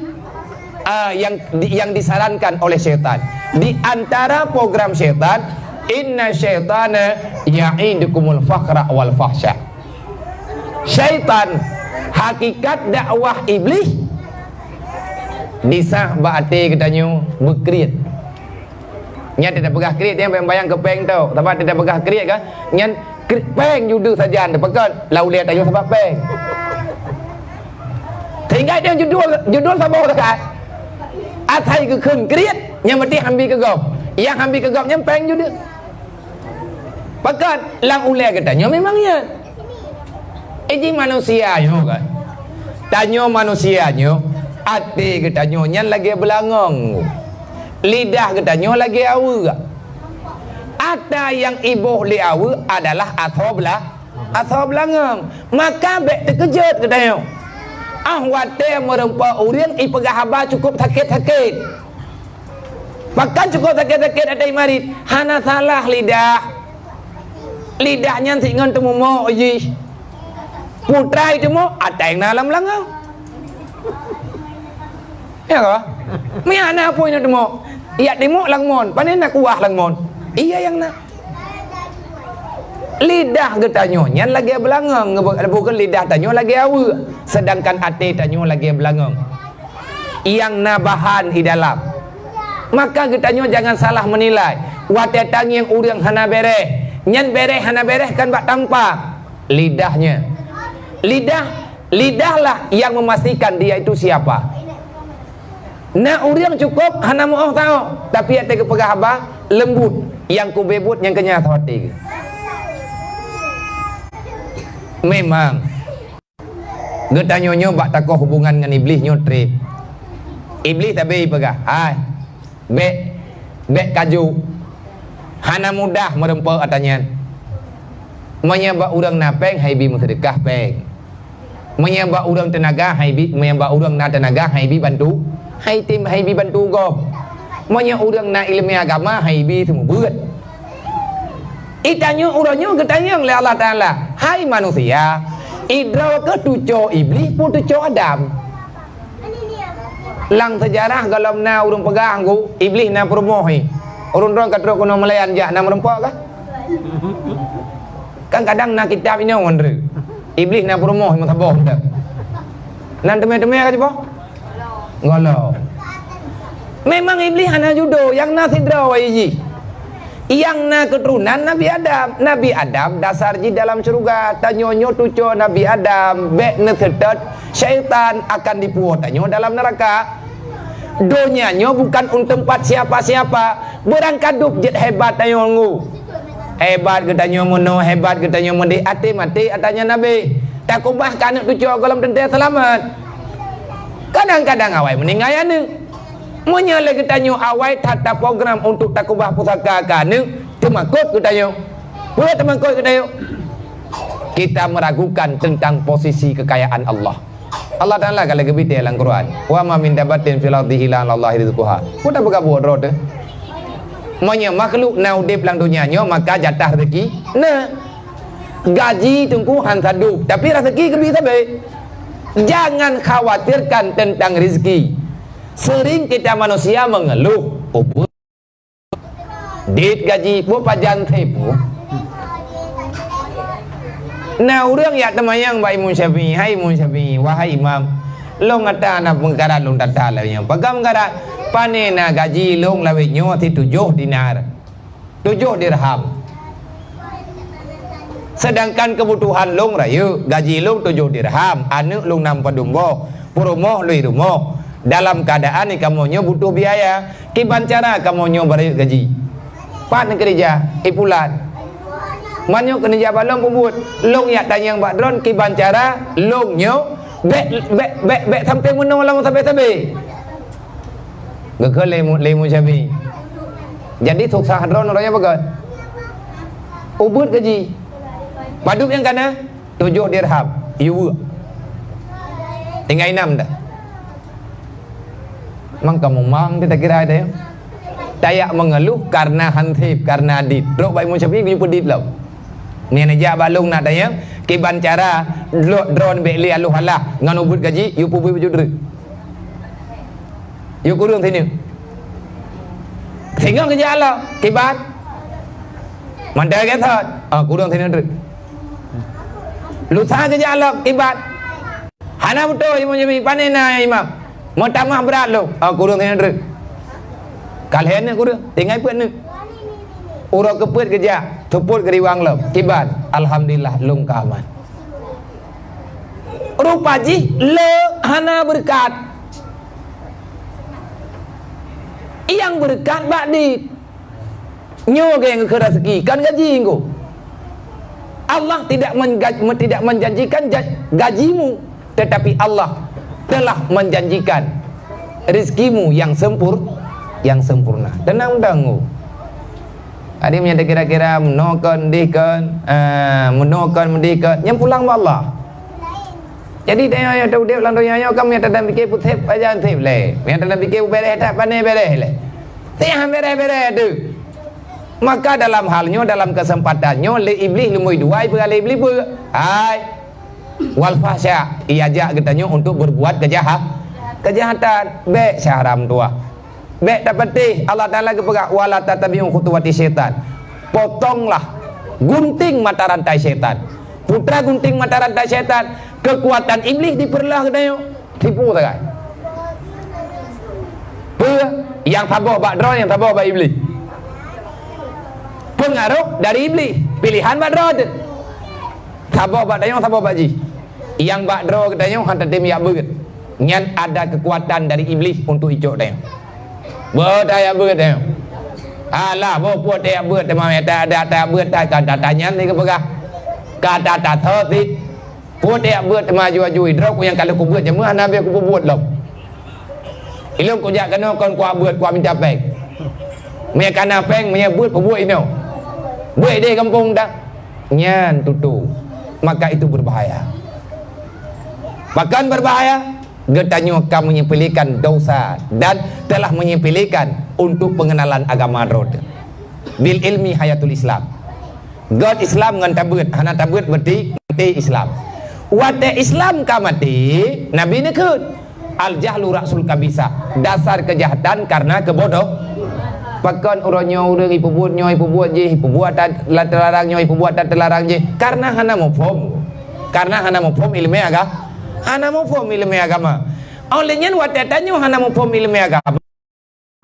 ah, yang di, yang disarankan oleh syaitan. Di antara program syaitan, "Inna syaitana ya'idukumul fakhra wal fahsya." Syaitan, hakikat dakwah Iblih, disah bak até geutanyoe beukriet. Nyan teupeugah kriet, nyan bayang-bayang keu péng tu. Sabab teupeugah kriet kan, nyan kri-, péng ju deuh sajan teupeukon, lam ulée tanyoe sabab péng. Sehingga nyan judul, judul saboh sagai. Asai geukheun kriet, nyang meuti hambi keu gob. Nyang hambi keu gob nyan péng ju deuh. Pakon lam ulée geutanyoe memang nyan. Eh, jih manusia nyoe kan. Tanyoe manusia nyoe, até geutanyoe nyan lagée beulangong. Lidah geutanyoe lagée aweuek. Ata nyang iboh lé aweuek adalah asoe bela-, asoe beulangong. Maka bék teukeujot geutanyoe. Ah, watée meureumpok ureuëng ipeugah haba cukup sakét-sakét. Bahkan cukup sakét-sakét até marit, hana salah lidah. Lidah nyan sit ngon teumumok jih. Putra teumok, até na lam beulangong. Ya ka? Meuhana apui na teumok. Yak teumok lam mon, pane na kuah lam mon. Iya nyang na. Lidah geutanyoe nyan lagée beulangong, ngeubeuet lidah tanyoe lagée aweuek, sedangkan até tanyoe lagée beulangong. Nyang na bahan di dalam. Maka geutanyoe jangan salah menilai. Watée tangieng ureuëng hana béréh, nyan béréh hana béréh kan bak tampa lidahnya. Lidah, lidahlah yang memastikan dia itu siapa. Na ureuëng cukup hana meuoh tahu, tapi até geupeugah haba lembut, nyang kubebut nyang keunyasoe até geuh. Memang Geutanyoe nyoe bak takoh hubungan ngon Iblih nyoe treb. Iblih tabe ipeugah, "Hai, bék, bék kaju. Hana mudah meureumpok ata nyan. Meunyoe bak ureuëng na péng, hai bi meuseudeukah péng. Meunyoe bak ureuëng teunaga, hai bi, meunyoe bak ureuëng na teunaga, hai bi bantu, hai tim, hai bi bantu gob. Meunyoe ureuëng na iéleumé agama, hai bi seumeubeuet." Itanyoe uroe nyoe geutanyong lé Allah Taala, "Hai manusia, idroe keuh tucoe Iblih peue tucoe Adam?" Lam seujarah gohlom na ureuëng peugah, "Ngku, Iblih na peurumoh i. Ureuëng droe ka trok keunoe meulayan jak na meureumpok kah?" Kan kadang na kitab inoe ngon re. Iblih na peurumoh meusaboh teuh. Nan teumé-teumé ka cuba? Gohlom. Memang Iblih hana judo, nyang na sidroe jih. Nyang na keuturonan Nabi Adam. Nabi Adam dasar jih dalam syeuruga. Tanyoe nyoe tucoe Nabi Adam, bék neuseutôt syaitan akan dipuwoe tanyoe dalam neuraka. Donya nyoe bukan un teumpat siapa-siapa. Beurangkadub jeuet hebat tanyoe ngku. Hebat geutanyoe meunoe, hebat geutanyoe meudéh, até maté ata nyan abéh. Takubah keu aneuk tucoe gohlom teuntée seulamat. Kadang-kadang awai meuninggai aneuk. Meunyoe lé geutanyoe awai that taprogram untuk takubah pusaka keu aneuk, teumakot geutanyoe. Peue teumakot geutanyoe? Kita meragukan tentang posisi kekayaan Allah. Allah Taala ka lagée geubitée lam Quran, "Wa ma min dabbatin fil ardi illa 'alallahi rizquha." Peue tapeugah buet droe teuh? Meunyoe makhluk na udeb lam donya nyoe, maka jatah rezeki na. Gaji teungku han sadub, tapi rezeki keubi sabe. Jangan khawatirkan tentang rezeki. Sering kita manusia mengeluh, "Oh, dit gaji peue pajan sép." Na ureuëng jak teumanyong bak Imam Syafi'i, "Hai Imam Syafi'i, wahai Imam, lôn gata na peungkarat lôn tata lagée nyoe. Peugah peungkarat, pane na gaji lôn lawét nyoe situjoh dinar, tujoh dirham. Seudangkan keubutuhan lôn rayeuk, gaji lôn tujoh dirham, aneuëk lôn nam padum boh, peurumoh lôn rumoh. Dalam keuadaan kamoe nyoe butuh biaya, kiban cara kamoe nyoe beurayeuk gaji?" "Pat neukeurija?" "Ipulan." "Meunyoe keuneuk jak bak lôn peubuet, lôn jak tanyong bak droen kiban cara lôn nyoe bék, bék, bék, bék sampai meunoe lam sabe-sabe." Geukheun lé Imam, lé Imam Syafi'i. Jadi susah droen uroe nyoe peugah. Ubeuet gaji. Padub nyang kana? Tujoh dirham. Yue. Tinggai nam dah. Mang kamoe mang teuh takira teuh. Tajak meungeuluh kareuna hanseb, kareuna dit. Trok bak Imam Syafi'i geuyue peudit lom. Nyan jak bak lôn nak tanyong, kiban cara droen bék lé aloh alah ngon ubeuet gaji, yue peubuet baju dreuek. Yue kureueng sineuk. Singoh geujak lom, kiban. Mantong gét thot. Ah, kureueng sineuk dreuek. Lusa geujak lom, kiban. Hana beutôi Imam Syafi'i, pane na Imam? Meutamah brat lom. Ah, kureueng sineuk dreuek. Ka lhée neuk kureueng, tinggai peuet neuk. Uroe keupeuet geujak, seupôt geuriwang lom. Kiban, alhamdulillah lôn ka aman. Rupa jih le hana beureukat. Nyang beureukat bak dit. Nyoe geuh nyang keu raseuki, kan gaji engko. Allah tidak menga-, tidak menjanjikan ja-, gajimu, tetapi Allah telah menjanjikan rezekimu yang sempur-, yang sempurna. Teunang dong. Adi meunyoe kira-kira meunoe kon, meudeh kon, ah, meunoe kon, meudeh kon, nyan pulang bak Allah. Jadi, tanyoe nyang udeb lam donya nyoe kan, meunyoe tadan pike puseb, pajan seb lé. Meunyoe tadan pike beres that, pane beres lé. Tiang beres-beres tu. Maka dalam hal nyoe, dalam kesempatan nyoe, lé Iblih lumboi dua, ipeugah lé Iblih peue? Hai. Wal fahsya, iajak geutanyoe untuk berbuat kejaha-, kejahatan. Bék syaharam tuah. Bék tapatéh, Allah Taala geupeugah, "Wala tattabi'u khutuwati syaitan." Potonglah gunting mata rantai syaitan. Putra gunting mata rantai syaitan, keukuatan Iblih dipeureulah geutanyoe. Tipu sagai. Peue nyang saboh bak droe, nyang saboh bak Iblih. Peungaroh dari Iblih, piléhan bak droe teuh. Saboh bak tanyoe, saboh bak jih. Nyang bak droe geutanyoe hana tatem jak beuet. Nyan ada keukuatan dari Iblih untuk icok tanyoe. Boh tajak beuet tanyoe. Alah, boh peue tajak beuet teuma, meunyo tajak beuet, ka tatanyan lé geupeugah. Ka tatatho cit. Peue tajak beuet teuma aju-aju, droe ku nyang ka lheueh kubeuet, jameun hana habéh kupeubuet lom. Ilôn kujak keunoe kon kuabeuet, kuaminta péng. Meunyo kana péng, meunyo beuet, peubuet inoe. Beuet ideh gampông dah. Nyan tutoe. Maka itu berbahaya. Pakon berbahaya? Geutanyoe ka menyepelekan dosa dan telah menyepelekan untuk pengenalan agama droe teuh. Bil ilmi hayatul Islam. Göt Islam ngon tabeuet, hana tabeuet berarti maté Islam. Watée Islam ka maté, Nabi neukheun, "Al jahlu ra'sul kabisa," dasar keujahatan karena keubodoh. Pakon uroe nyoe ureuëng ipeubuet nyoe, ipeubuet jih, ipeubuet that teularang nyoe, ipeubuet that teularang jih? Karena hana muphom. Karena hana muphom ileumé aga-, hana muphom ileumé agama. Oleh nyan watée tanyoe hana muphom ileumé agama,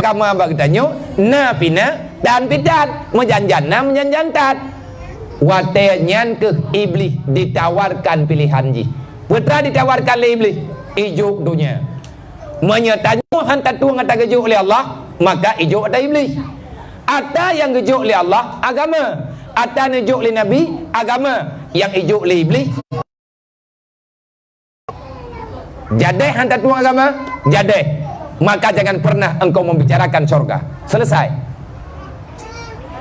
agama bak geutanyoe na pih na, tan pih tan, meujan-jan na, meujan-jan tan. Watée nyan kheueh Iblih ditawarkan piléhan jih. Peue teuma ditawarkan lé Iblih? Ijok donya. Meunyoe tanyoe han tatueng ata geujok lé Allah, maka ijok ata Iblih. Ata nyang geujok lé Allah, agama. Ata neujok lé Nabi, agama. Nyang ijok lé Iblih, jadeh han tatueng agama, jadeh, maka jangan pernah engkau membicarakan syurga. Selesai.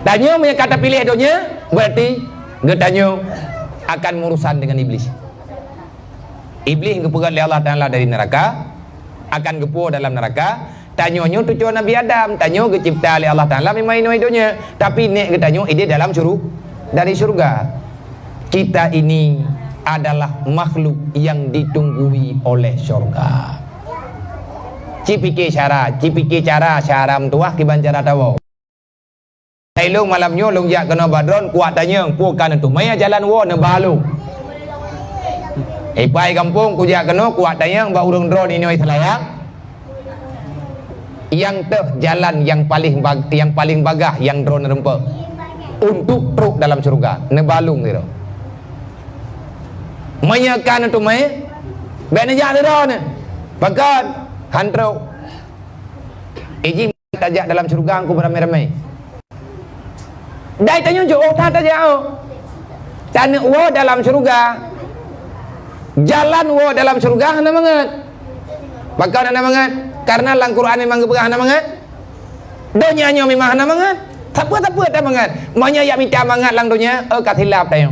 Tanyoe meunyo ka tapiléh donya, berarti geutanyoe akan meurusan dengan Iblih. Iblih geupeugöt lé Allah Taala dari neraka, akan geupuwoe dalam neraka. Tanyoe nyoe cucoe Nabi Adam, tanyoe geucebta lé Allah Taala memang inoe donya, tapi nék geutanyoe idéh dalam syuru-, dari syurga. Kita ini adalah makhluk yang ditunggui oleh syurga. Ci pike cara, ci pike cara, cara meutuwah kiban cara tawoe. Hai lôn malam nyoe lôn jak keunoe bak droen, kuat tanyong, peue ka neutuek. Maya jalan woe neuba lôn. Ipai gampông kujak keunoe kuat tanyong bak ureuëng droe ninoe Selayang. Nyang teuh jalan nyang paléng bag-, nyang paléng bagah nyang droe neureumpok untuk trok dalam syeuruga, neubalong sidroe. Meunyoe ka neuteumé, bék neujak sidroe nyoe. Pakon? Han trok. Iji tajak dalam syeuruga ngon beurami-rami. Dai tanyoe jeuet that tajak. Taneuk woe dalam syeuruga. Jalan woe dalam syeuruga hana mangat. Pakon hana mangat? Karena lam Quran memang geupeugah hana mangat. Donya nyoe memang hana mangat. Sapeue-sapeue ta mangat. Meunyoe jak mita mangat lam donya, oh ka silap tanyoe.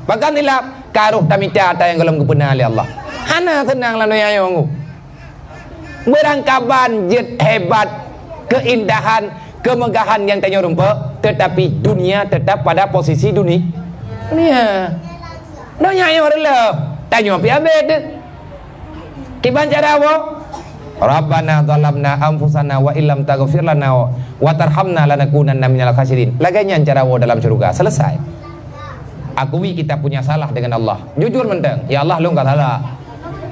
Pakon silap? Ka roh tamita ata nyang gohlom geupeuna lé Allah. Hana seunang lam donya nyoe. Beurangkaban jeuet hebat, keuindahan, kemegahan nyang tanyoe rumpok, tetapi dunia tetap pada posisi duni-, dunia. Donya nyoe reuloh, tanyoe pih abéh teuh. Kiban cara woe? Rabbana zalamna anfusana wa illam taghfir lana wa tarhamna lanakunanna minal khasirin. Lagée nyan cara woe dalam syeuruga. Selesai. Akui kita punya salah dengan Allah. Jujur mantong, "Ya Allah, lôn ka salah.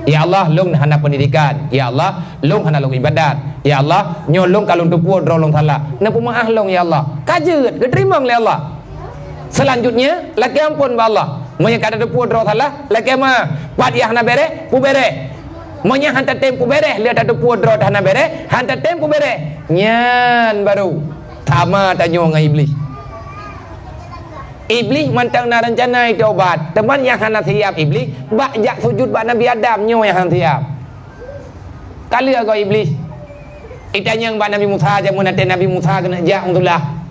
Ya Allah, lôn hana pendidikan. Ya Allah, lôn hana lôn ibadat. Ya Allah, nyoe lôn ka lôn teupeue droe lôn salah. Neupeumeuáh lôn, ya Allah." Ka jeuet, geuteurimong lé Allah. Selanjutnya, lakée amphon bak Allah. Meunyoe ka tateupeue droe salah, lakée meuáh. Pat nyang hana béréh, peubéréh. Meunyoe han tatem peubéréh, lé tateupeue droe hana béréh, han tatem peubéréh. Nyan baru sama tanyoe ngon Iblih. Iblih mantong na reuncana iteubat, teuma nyang hana siab Iblih bak jak sujut bak Nabi Adam, nyoe nyang hana siab. Ka lheueh goe Iblih. Itanyong bak Nabi Musa, jameun até Nabi Musa keuneuk jak u teulah.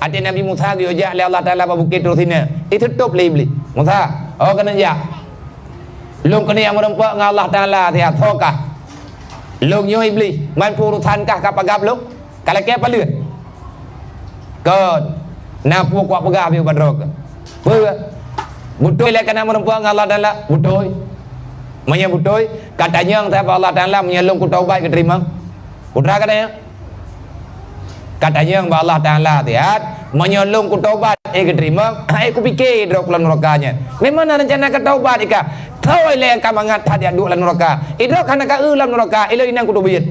Até Nabi Musa geuyue jak lé Allah Taala bak Bukét Tursina. Itutôp lé Iblih. "Musa, oh keuneuk jak. Lôn keuneuk jak meurumpok ngon Allah Taala siat, soe kah?" "Lôn nyoe Iblih, man peue urosan kah ka peugah lôn?" "Ka lakée paleuet?" "Kon, na peue kupeugah bak droe keuh." "Peue? Beutôi lé keuneuk meurumpok ngon Allah Taala?" "Beutôi." "Meunyoe beutôi, katanyong sabe Allah Taala, meunyoe lôn kutaubat geuteurimong?" "Putra katanyong?" "Katanyong bak Allah Taala siat, meunyoe lôn kutaubat, eh geuteurimong, eh kupike droe keu lam nuraka nyan. Memang na reuncana keu taubat ikah. Soe lé ka mangat that jak duek lam nuraka? Idroe ka hana ka eu lam nuraka, ilôn inan kuteubiet."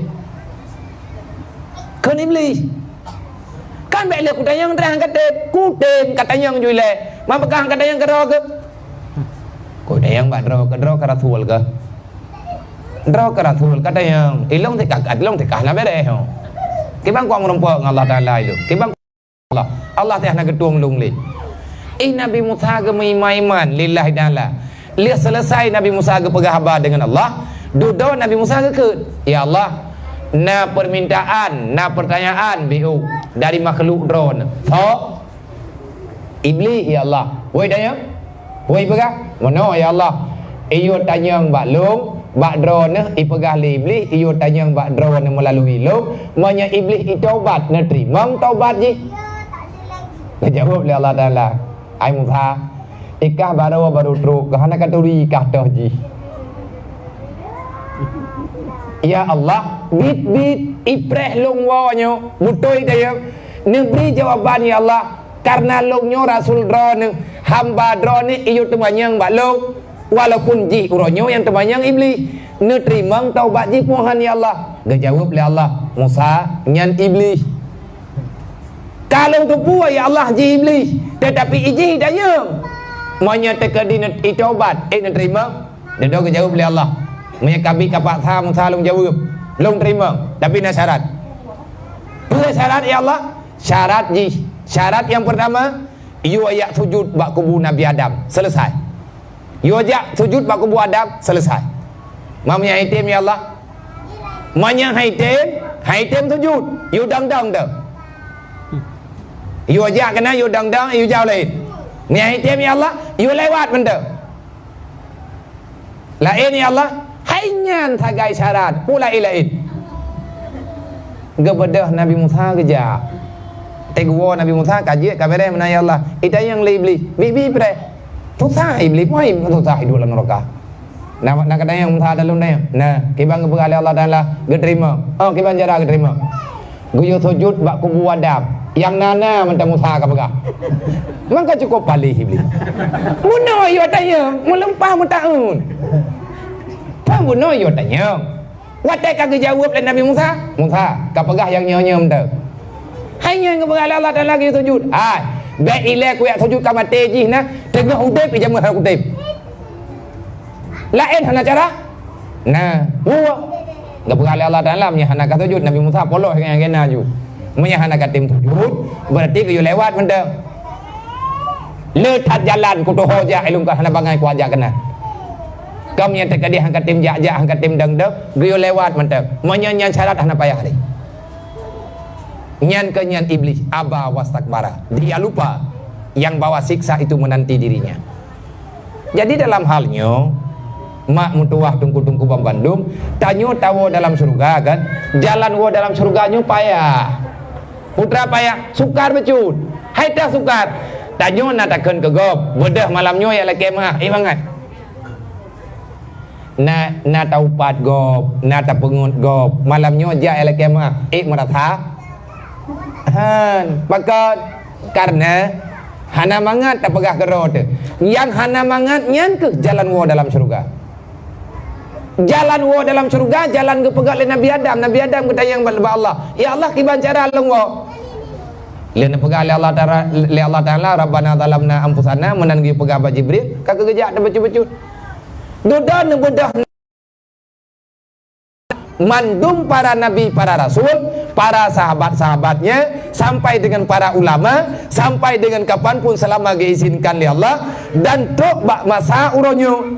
Kheun Iblih. "Kan bék lé kutanyong, teuh han katem. Kutem katanyong ju ilée. Man peugah han katanyong keu droe keuh?" "Kutanyong bak droe keuh, droe keuh rasul keuh?" "Droe keuh rasul katanyong. Ilôn teuka, ilôn teuka na béréh." "Kiban kuat meurumpok ngon Allah Taala ilôn? Kiban Allah, Allah teuh na geutueng lôn lé." Ih, Nabi Musa geumeuiman-iman lillahi taala. Lheueh selesai Nabi Musa geupeugah haba deungon Allah, dudoe Nabi Musa geukheun, "Ya Allah, na permintaan, na pertanyaan beu dari makhluk droeneuh." "Soe?" "Iblih, ya Allah." "Woi tanyong?" "Woi peugah." "Meunoe, ya Allah. Iyue tanyong bak lôn, bak droeneuh ipeugah lé Iblih, iyue tanyong bak droeneuh meulalui lôn, meunyoe Iblih itaubat, neuteurimong taubat jih?" Geujaweueb lé Allah Taala, "Hai Musa, ikah baroe barô trok, kah hana katuri kah toh jih." "Ya Allah, biet-biet ipreh lôn woe nyoe, beutôi tayeueng, neubri jawaban, ya Allah, kareuna lôn nyoe rasul Droeneuh, hamba Droeneuh iyue teumanyong bak lôn." Walaupun jih uroe nyoe nyang teumanyong Iblih, neuteurimong taubat jih peue han, ya Allah. Geujaweueb lé Allah, "Musa, nyan Iblih." "Ka lôn teupeue, ya Allah, jih Iblih, teutapi ijih itanyong. Meunyoe teukeudi neut-, itaubat, eh, neuteurimong?" Dudoe geujaweueb lé Allah, "Meunyoe kabi kapaksa Musa lôn jaweueb, lôn teurimong, tapi na syarat." "Peue syarat, ya Allah?" "Syarat jih, syarat nyang peurtama, yue jak sujut bak kubu Nabi Adam, selesai. Yue jak sujut bak kubu Adam, selesai." "Meunyoe han item, ya Allah?" "Meunyoe han item, han item sujut, yue dong-dong teuh. Yue jak keunan, yue dong-dong, yue jaoh laén. Meunyoe han item, ya Allah, yue lewat mantong." "Laén, ya Allah?" "Hai nyan sagai syarat, peue laén-laén?" Geubeudôh Nabi Musa geujak. Teuk geuwoe Nabi Musa ka jeuet ka beureh meunan, ya Allah. Itanyong lé Iblih, "Bibi preh. Susah Iblih, peue susah iduek lam nuraka?" Na, na katanyong Musa, "Ada lôn tanyong." "Na, kiban geupeugah lé Allah Taala, geuteurimong." "Oh, kiban cara geuteurimong?" "Geuyue sujut bak kubu Adam, nyang na-na mantong Musa ka peugah." Maka cukup palih Iblih. Bunoe yue tanyong, meulumpah meutaun. Peubunoe yue tanyong. Watée ka geujaweueb lé Nabi Musa, "Musa, ka peugah nyang nyoe-nyoe mantong." Hai nyan geupeugah lé Allah Taala geuyue sujud. Hai, bék ilée kujak sujud ka maté jih na, teungoh udeb ijameun hana kutem. Laén hana cara? Na, woe. Geupeugah lé Allah Taala, meunyoe hana ka sujud, Nabi Musa polos ngon agenda ju. Meunyoe hana ka tem sujud, berarti geuyue lewat mantong. Le that jalan kutuho jak ilungka hana bangai kuajak keunan. Kaum nyang teuka deh hana ka tem jak-jak, hana ka tem dong-dong, geuyue lewat mantong. Meunyoe nyan syarat hana payah lé. Nyan keuh nyan Iblih, aba wastakbara. Dia lupa yang bahwa siksa itu menanti dirinya. Jadi dalam hal nyoe, mak meutuwah teungku-teungku banmandum, tanyoe tawoe dalam syeuruga kan? Jalan woe dalam syeuruga nyoe payah. Putra payah, sukar bacut. Hai tah sukar. Tanyoe na takheun keu gob, beudôh malam nyoe jak lakée meu'ah, eh mangat. Na, na taupat gob, na tapeungeut gob. Malam nyoe jak lakée meu'ah, ék meurasa? Han, pakon? Karena hana mangat tapeugah keudroe teuh. Nyang hana mangat nyan keuh jalan woe dalam syeuruga. Jalan woe dalam syeuruga, jalan geupeugah lé Nabi Adam. Nabi Adam geutanyong bak Allah, "Ya Allah, kiban cara lôn woe?" Lé neupeugah lé Allah Taala, lé Allah Taala, "Rabbana zalamna anfusana," meunan geupeugah bak Jibril, ka keuh geujak teuh bacut-bacut. Dudoe neubeudôh mandum para nabi, para rasul, para sahabat-sahabatnya, sampai dengan para ulama, sampai dengan kapanpun selama geuizinkan lé Allah, dan trok bak masa uroe nyoe,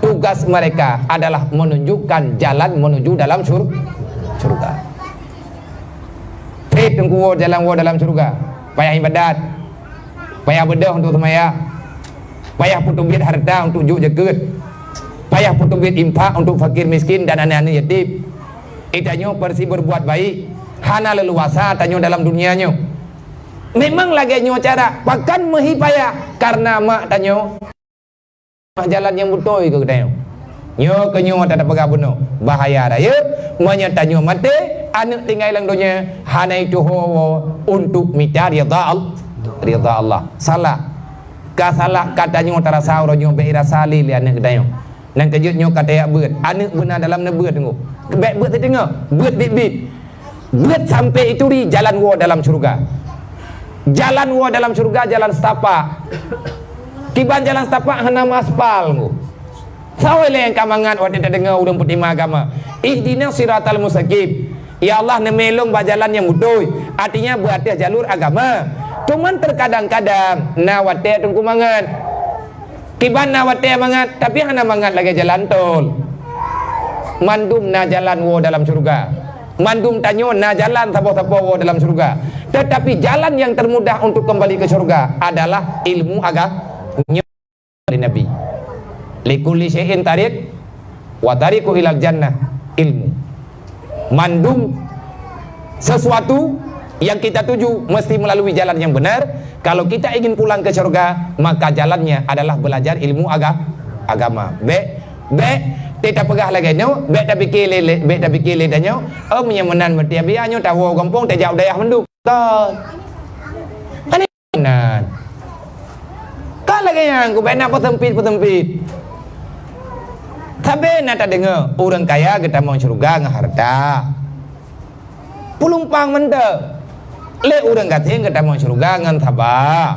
tugas mereka adalah menunjukkan jalan menuju dalam syur-, syurga. Treb teungku woe jalan woe dalam syeuruga. Payah ibadat. Payah beudôh untuk seumayang. Payah peuteubiet hareuta untuk jok jakeuet. Payah peuteubiet infak untuk fakir miskin dan aneuk-aneuk yatim. Tanyoe pasti berbuat baik. Hana leuluasa tanyoe dalam dunia nyoe. Memang lagée nyoe cara. Pakon meuhi payah? Karena mak tanyoe jalan nyang beutôi keu geutanyoe. Nyoe keuh nyoe tapeugah bunoe, bahaya rayeuk, meunyoe tanyoe maté, aneuk tinggai lam donya, hana ituho woe untuk mita ridha Al-, ridha Allah. Salah. Ka salah, ka tanyoe tarasa uroe nyoe bék irasa lé lé aneuk geutanyoe. Nyang keujeuet nyoe ka tajak beuet, aneuk beuna dalam neubeuet teungku. Bék beuet siteungoh, beuet biet-biet. Beuet sampai ituri jalan woe dalam syeuruga. Jalan woe dalam syeuruga, jalan setapak. Kiban jalan setapak hana meuaspal, ngu. Sawa lé nyang ka mangat watée tadeungoe ureuëng peutimang agama, "Ihdinas siratal mustaqim." Ya Allah, neumé lôn bak jalan nyang beutôi. Artinya, beuateueh jalur agama. Cuman terkadang-kadang na watée teungku mangat. Kiban na watée mangat, tapi hana mangat lagée jalan tol. Mandum na jalan woe dalam syeuruga. Mandum tanyoe na jalan saboh-saboh woe dalam syeuruga. Tetapi jalan yang termudah untuk kembali ke syeuruga adalah ilmu aga-, nyoe lé Nabi. "Likulli syai'in tariq, wa tariqu ilal jannah ilmu." Mandum sesuatu yang kita tuju mesti melalui jalan yang benar. Kalau kita ingin pulang ke syurga, maka jalannya adalah belajar ilmu aga-, agama. Bék, bék, teuka peugah lagée nyoe, bék tapike lé, lé, bék tapike lé tanyoe, "Oh, meunyoe meunan, meuti-meuti nyoe tawoe gampông, tajak u dayah mandum." Kon. Kan Nan. Ka lagée nyan, kubék na peuseumpit-peuseumpit. Sabe na tadeungoe, ureuëng kaya geutamong syeuruga ngon hareuta. Peulumpang mantong. Lé ureuëng gasien geutamong syeuruga ngon saba.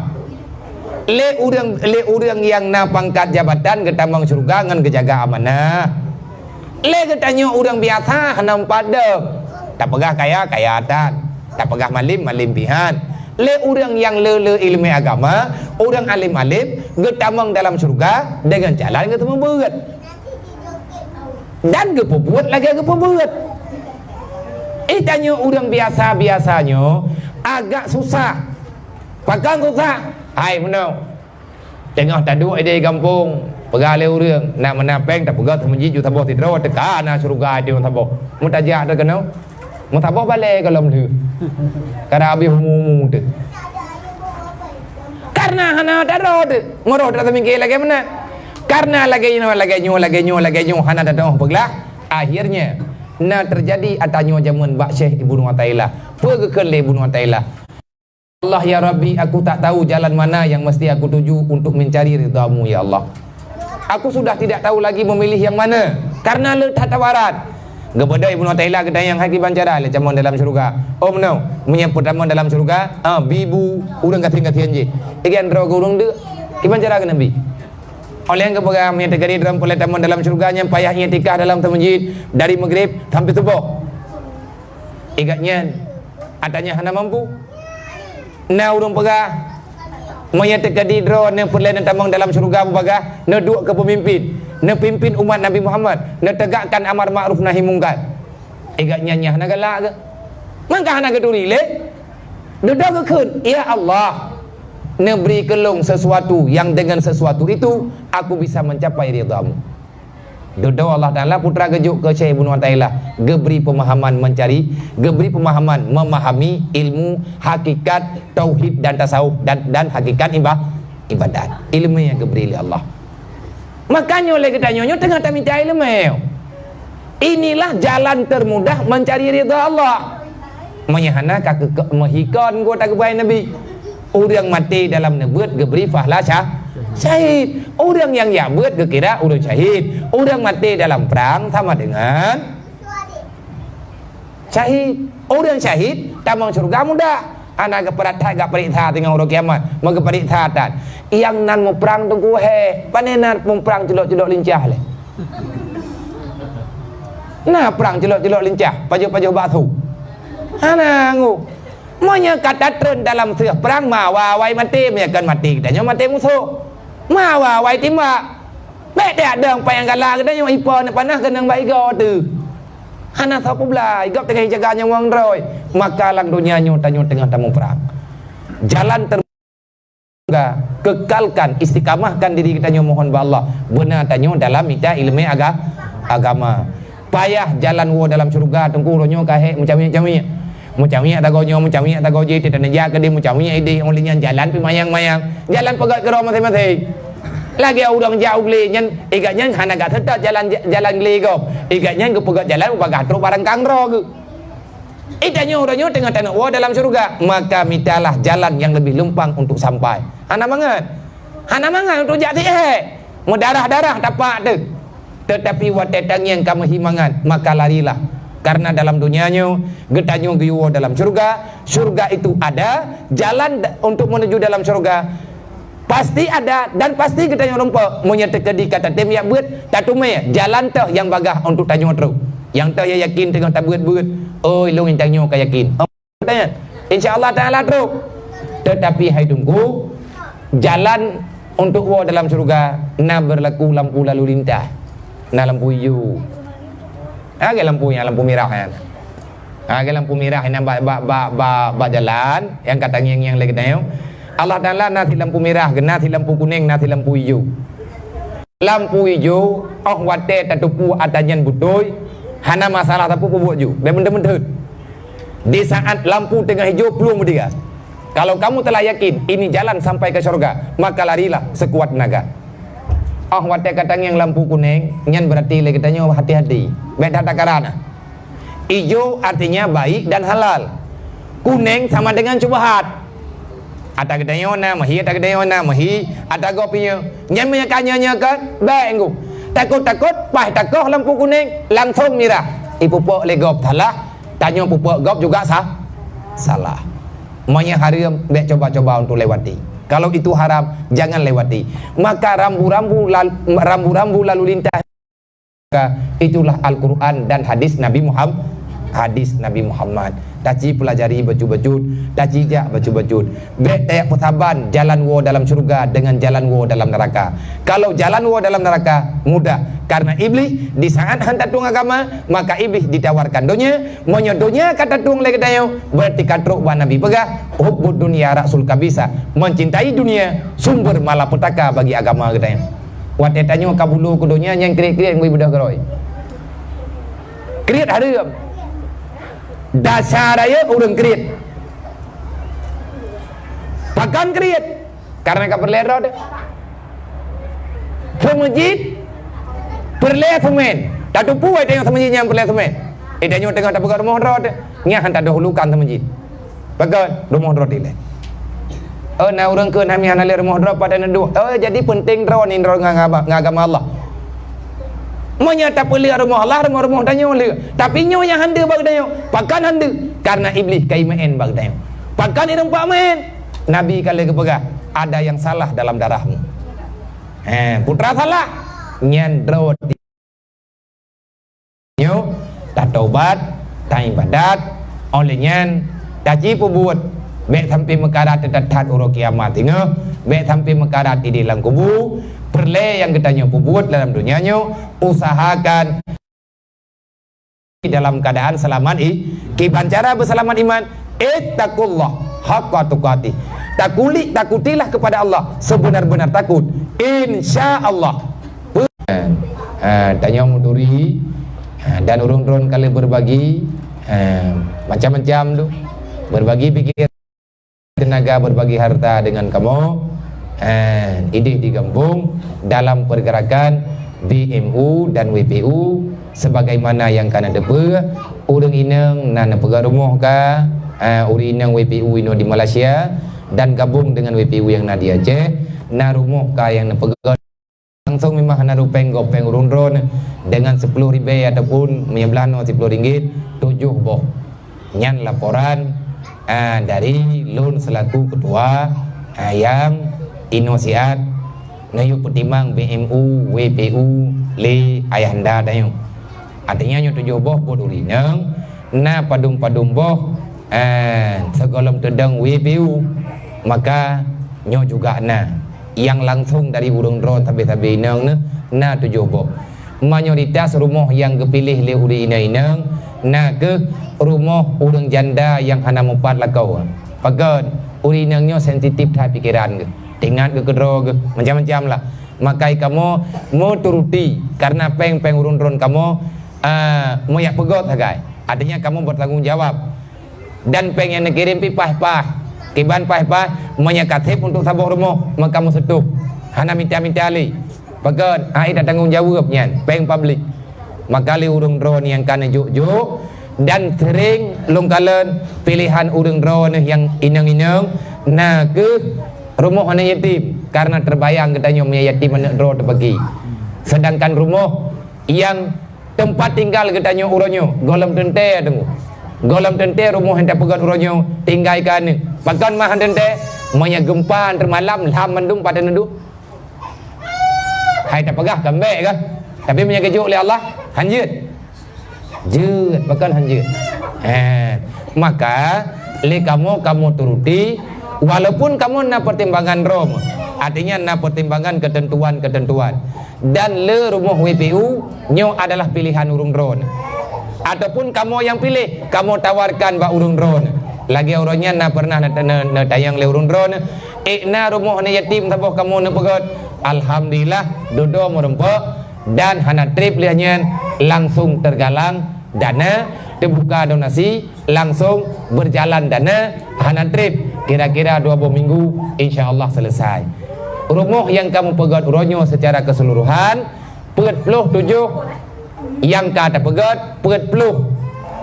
Lé ureuëng, lé ureuëng nyang na pangkat jabatan geutamong syeuruga ngon geujaga amanah. Lé geutanyoe ureuëng biasa hana meupadum. Tapeugah kaya, kaya that. Tapeugah malem, malem pih that. Lé ureuëng nyang le-le iéleumé agama, ureuëng além-além, geutamong dalam syeuruga deungon jalan geuteumeubeuet. Dan geupeubuet lagée geupeubuet. Eh, tanyoe ureuëng biasa-biasa nyoe agak susah. Pakon susah? Hai meunoe. Teungoh taduek idéh gampông, peugah lé ureuëng, nak meunan péng tapeugah teumeuji ju saboh sidroe teuka na syeuruga idéh saboh. Meutajak teuh keunoe, meusaboh balée gohlom lheueh. Kada habéh umu-umu teuh. Karena hana taro teuh, meurôh that teumike lagée meunan. Karena lagée nyoe, lagée nyoe, lagée nyoe, lagée nyoe hana tatuoh peuglah. Akhirnya, na teujadi ata nyoe jameun bak Syekh Ibnu Athaillah. Peue geukheun lé Ibnu Athaillah? Allah, ya Rabbi, aku tak tahu jalan mana yang mesti aku tuju untuk mencari ridha-Mu, ya Allah. Aku sudah tidak tahu lagi memilih yang mana, karena le that tawarat. Geubeudôh Ibnu Athaillah geutanyong, "Hai, kiban cara lé tamong dalam syeuruga?" "Oh, meunoe, meunyoe peutamong dalam syeuruga, ah, bi bu ureueng gasien-gasien jih." Igan droe gureueng deuk, kiban cara keuneuk bi? Oleh nyang geupeugah, meunyoe teukeudi droe peureulée tamong dalam syeuruga, nyan payah iktikaf dalam seumeujid dari Maghrib sampai Suboh. Igat nyan, ata nyan hana mampu. Na ureuëng peugah, meunyoe teukeudi droe neupeureulee neutamong dalam syeuruga beubagaih, neuduek keu peumimpin, neupimpin umat Nabi Muhammad, neutegakkan amar ma'ruf nahi mungkar. Igat nyan, nyan hana galak keu? Mangka hana geuturi lé? Dudoe geukheun, "Ya Allah, neubri keu lôn sesuatu yang dengan sesuatu itu aku bisa mencapai ridha-Mu." Dudoe Allah Taala, putra geujok keu Syekh Ibnu Athaillah, geubri peumahaman meuncari, geubri peumahaman memahami ilmu hakikat tauhid dan tasawuf dan, dan hakikat iba-, ibadat. Ilmu nyang geubri lé Allah. Makanya lé geutanyoe nyoe teungoh tamita ilmu. Inilah jalan termudah mencari ridha Allah. Meunyoe hana ka keu-, meuhikon gota geubai Nabi. Ureuëng maté dalam neubeuet geubri fahla syah-, syahid. Ureuëng nyang jak beuet geukira ureuëng syahid. Ureuëng maté dalam prang sama dengan syahid. Ureuëng syahid tamong syeuruga mudah. Hana geupeurata gak peuriksa teungoh uroe kiamat. Meugeupeuriksa tan. Nyang nan muprang teungku he. Pane na muprang culok-culok lincah lé. Na prang culok-culok lincah, pajoh-pajoh bakso. Hana ngu. Meunyoe ka tatreun dalam seueh prang, mawa awai maté, meunyoe kon maté geutanyoe maté musoh. Mawa awai timbak. Bék teuadong payang gala geutanyoe ipo neupanah keunong bak igoe teuh. Hana soe peubla, igob teungoh jaga nyawöng droe. Maka lam donya nyoe tanyoe teungoh tamuprang. Jalan ter- Kekalkan, istiqamahkan diri geutanyoe mohon bak Allah. Beuna tanyoe dalam mita ileumé aga-, agama. Payah jalan woe dalam syeuruga, teungku uroe nyoe ka hék meucawiek-cawiek. Meucawiek tagoe nyoe, meucawiek tagoe jih, teuh neujak keudeh meucawiek ideh, óh lheueh nyan jalan pih mayang-mayang. Jalan peugöt keudroe maséng-maséng. Lagèe ureuëng jak u glé nyan, igat nyan hana gak seutôt jalan, jalan glé gob. Igat nyan geupeugöt jalan ubagaih trok barang kang droe geuh. Itanyoe uroe nyoe teungoh taneuk woe dalam syeuruga, maka mitalah jalan nyang leubeh lumpang untuk sampai. Hana mangat. Hana mangat untuk jak tieb hék. Meudarah-darah tapak teuh. Teutapi watée tangieng ka meuhi mangat, maka larilah. Karena dalam dunia nyoe, geutanyoe geuyue woe dalam syeuruga, syeuruga itu ada, jalan da-, untuk menuju dalam syeuruga. Pasti ada dan pasti geutanyoe rumpok. Meunyoe teukeudi ka tatem jak beuet, tateumé jalan teuh nyang bagaih untuk tanyoe trok. Nyang teuh nyang yakin teungoh tabeuet-beuet, oi lôn intan nyoe ka yakin. Insya Allah Taala trok. Tetapi hai teungku, jalan untuk woe dalam syeuruga na berlaku lampu lalu lintas. Na lampu ijo. Lagèe lampu nyang lampu mirah nyan. Ha, lagèe lampu mirah inan bak, bak, bak, bak, bak jalan nyang ka tangieng-ngieng lé geutanyoe. Allah Taala na sit lampu mirah, na sit lampu kunéng, na sit lampu ijo. Lampu ijo, óh watée tateupeue ata nyan beutôi, hana masalah sapeue peubuet ju, bék meuteut-meuteut. Di saat lampu teungoh ijo, plueng meudiga. Kalau kamu telah yakin ini jalan sampai ke syurga, maka larilah sekuat tenaga. Óh watée ka tangieng lampu kunéng, nyan beurati lé geutanyoe hati-hati. Bék that takaran. Ijo artinya baik dan halal. Kunéng sama dengan syubhat. Ata geutanyoe na meuhi, ata geutanyoe na meuhi, ata gob nyoe. Nyan meunyoe ka nyoe-nyoe kan, bék ngu. Takot-takot, paih takoh lampu kunéng, langsong mirah. Ipupok lé gob salah, tanyoe pupok gob juga sa-, salah. Meunyoe hareuem, bék coba-coba untuk lewati. Kalau itu haram, jangan lewati. Maka rambu-rambu lal-, rambu-rambu lalu lintas Maka itulah Al-Quran dan hadis Nabi Muhammad. Hadis Nabi Muhammad. Taci pelajari bacut-bacut, taci jak bacut-bacut. Bék tajak peusaban jalan woe dalam syurga dengan jalan woe dalam neraka. Kalau jalan woe dalam neraka mudah, karena Iblis di saat han tatueng agama, maka Iblis ditawarkan donya. Meunyoe donya ka tatueng lé geutanyoe, berarti ka trok bak Nabi peugah, "Hubbud dunya ra'sul kabisa." Mencintai dunia sumber malapetaka bagi agama geutanyoe. Watée tanyoe ka bulo keu donya nyang kriet-kriet ngon ibadah keurôi. Kriet hareuem. Dasar rayeuk ureuëng kriet. Pakon kriet? Karena ka peureulée droe teuh. Seumeujid peureulée seumén. Tateupeue tanyoe seumeujid nyang peureulée seumén. Eh, tanyoe teungoh tapeugöt rumoh droe teuh. Nyan han tadahulukan seumeujid. Pakon? Rumoh droe dilée. Oh, na ureuëng kheun hana, hana lé rumoh droe, pat neuduek. Oh, jadi peunteng droe ni droe ngon agama, ngon agama Allah. Meunyoe tapeuleuek rumoh Allah, rumoh-rumoh tanyoe leuek. Tapi nyoe nyang hana bak tanyoe. Pakon hana? Karena Iblih ka imeu'en bak tanyoe. Pakon ireumpok meu'en? Nabi ka lheueh geupeugah, "Ada yang salah dalam darahmu." He, putra salah. Nyan droe nyoe, tatobat, taibadat, óh lheueh nyan taci peubuet, bék sampai meukarat that-that uroe kiamat teungoh, bék sampai meukarat idéh lam kubu. Peureulée nyang geutanyoe peubuet dalam donya nyoe, usahakan dalam keadaan selamat i-, kiban cara beuseulamat iman, ittaqullah haqqa tuqatih. Takulik, takutilah kepada Allah sebenar-benar takut. Insya Allah. Ha, ha, tanyoe meuturi, ha, dan ureuëng droen ka lheueh berbagi, ha, macam-macam tu. Berbagi pikiran, tenaga, berbagi harta dengan kamoe, ha, idéh di gampông dalam pergerakan B M U dan W P U sebagaimana nyang ka na teupeue, ureuëng inong na neupeugöt rumoh ka, ha, ureuëng inong W P U inoe di Malaysia dan gabung dengan W P U nyang na di Aceh, na rumoh ka nyang neupeugöt. Langsung memang hana rupeng gopeng ureuëng droen dengan sepuluh ribèe ataupun meunyoe blaih nyoe siploh ringgit, tujoh boh. Nyan laporan, ah, dari lôn selaku ketua, ah, nyang inoe siat neuyue peutimang B M U, W P U lé ayahanda tanyoe. Artinya nyoe tujoh boh buet ureuëng inong, na padum-padum boh, eh, sigohlom teudong W P U, maka nyoe juga na. Nyang langsung dari ureuëng droen sabe-sabe inong nyoe na tujoh boh. Mayoritas rumoh nyang geupiléh lé ureuëng inong-inong na kheueh rumoh ureuëng janda nyang hana mupat lakoe. Pakon? Ureuëng inong nyoe sensitif that pikeran geuh. Teuingat geuh keudroe geuh, macam-macam lah. Makai kamoe meuturuti, karena péng-péng ureuëng droen kamoe, ah, meujak peugöt sagai. Artinya kamoe bertanggung jawab. Dan péng nyang neukirém pih paih-paih. Kiban paih-paih, meunyoe ka sép untuk saboh rumoh, maka meuseutôb. Hana mita-mita lé. Pakon? Hai tatanggung jaweueb nyan, péng publik. Maka lé ureuëng droen nyang ka neujok-jok, dan sering lôn kalon pilihan ureuëng droen nyang inong-inong, na kheueh rumoh aneuk yatim, karena terbayang geutanyoe meunyoe yatim aneuk droe teubagi. Sedangkan rumoh nyang teumpat tinggal geutanyoe uroe nyoe, gohlom teuntée teungku. Gohlom teuntée rumoh nyang tapeugöt uroe nyoe tinggai keu aneuk. Pakon mah han teuntée? Meunyoe geumpa teuma malam, lham mandum pat neuduek. Hai tapeugah kambek kah? Tapi meunyoe geujok lé Allah, han jeuet. Jeuet, pakon han jeuet. Eh, maka lé kamoe, kamoe turuti, walaupun kamoe na pertimbangan droe, artinya na pertimbangan ketentuan-ketentuan. Dan le rumoh W P U nyoe adalah pilihan ureuëng droen. Ataupun kamoe nyang piléh, kamoe tawarkan bak ureuëng droen. Lagée uroe nyan na pernah na, na, na tanyong lé ureuëng droen, "Ék na rumoh aneuk yatim saboh kamoe neupeugöt?" Alhamdulillah, dudoe meureumpok dan hana treb lheueh nyan langsung tergalang dana, teubuka donasi, langsung berjalan dana, hana treb, kira-kira dua boh minggu, insya Allah selesai. Rumoh nyang kamoe peugöt uroe nyoe secara keseluruhan, peuet ploh tujoh nyang ka tapeugöt, peuet ploh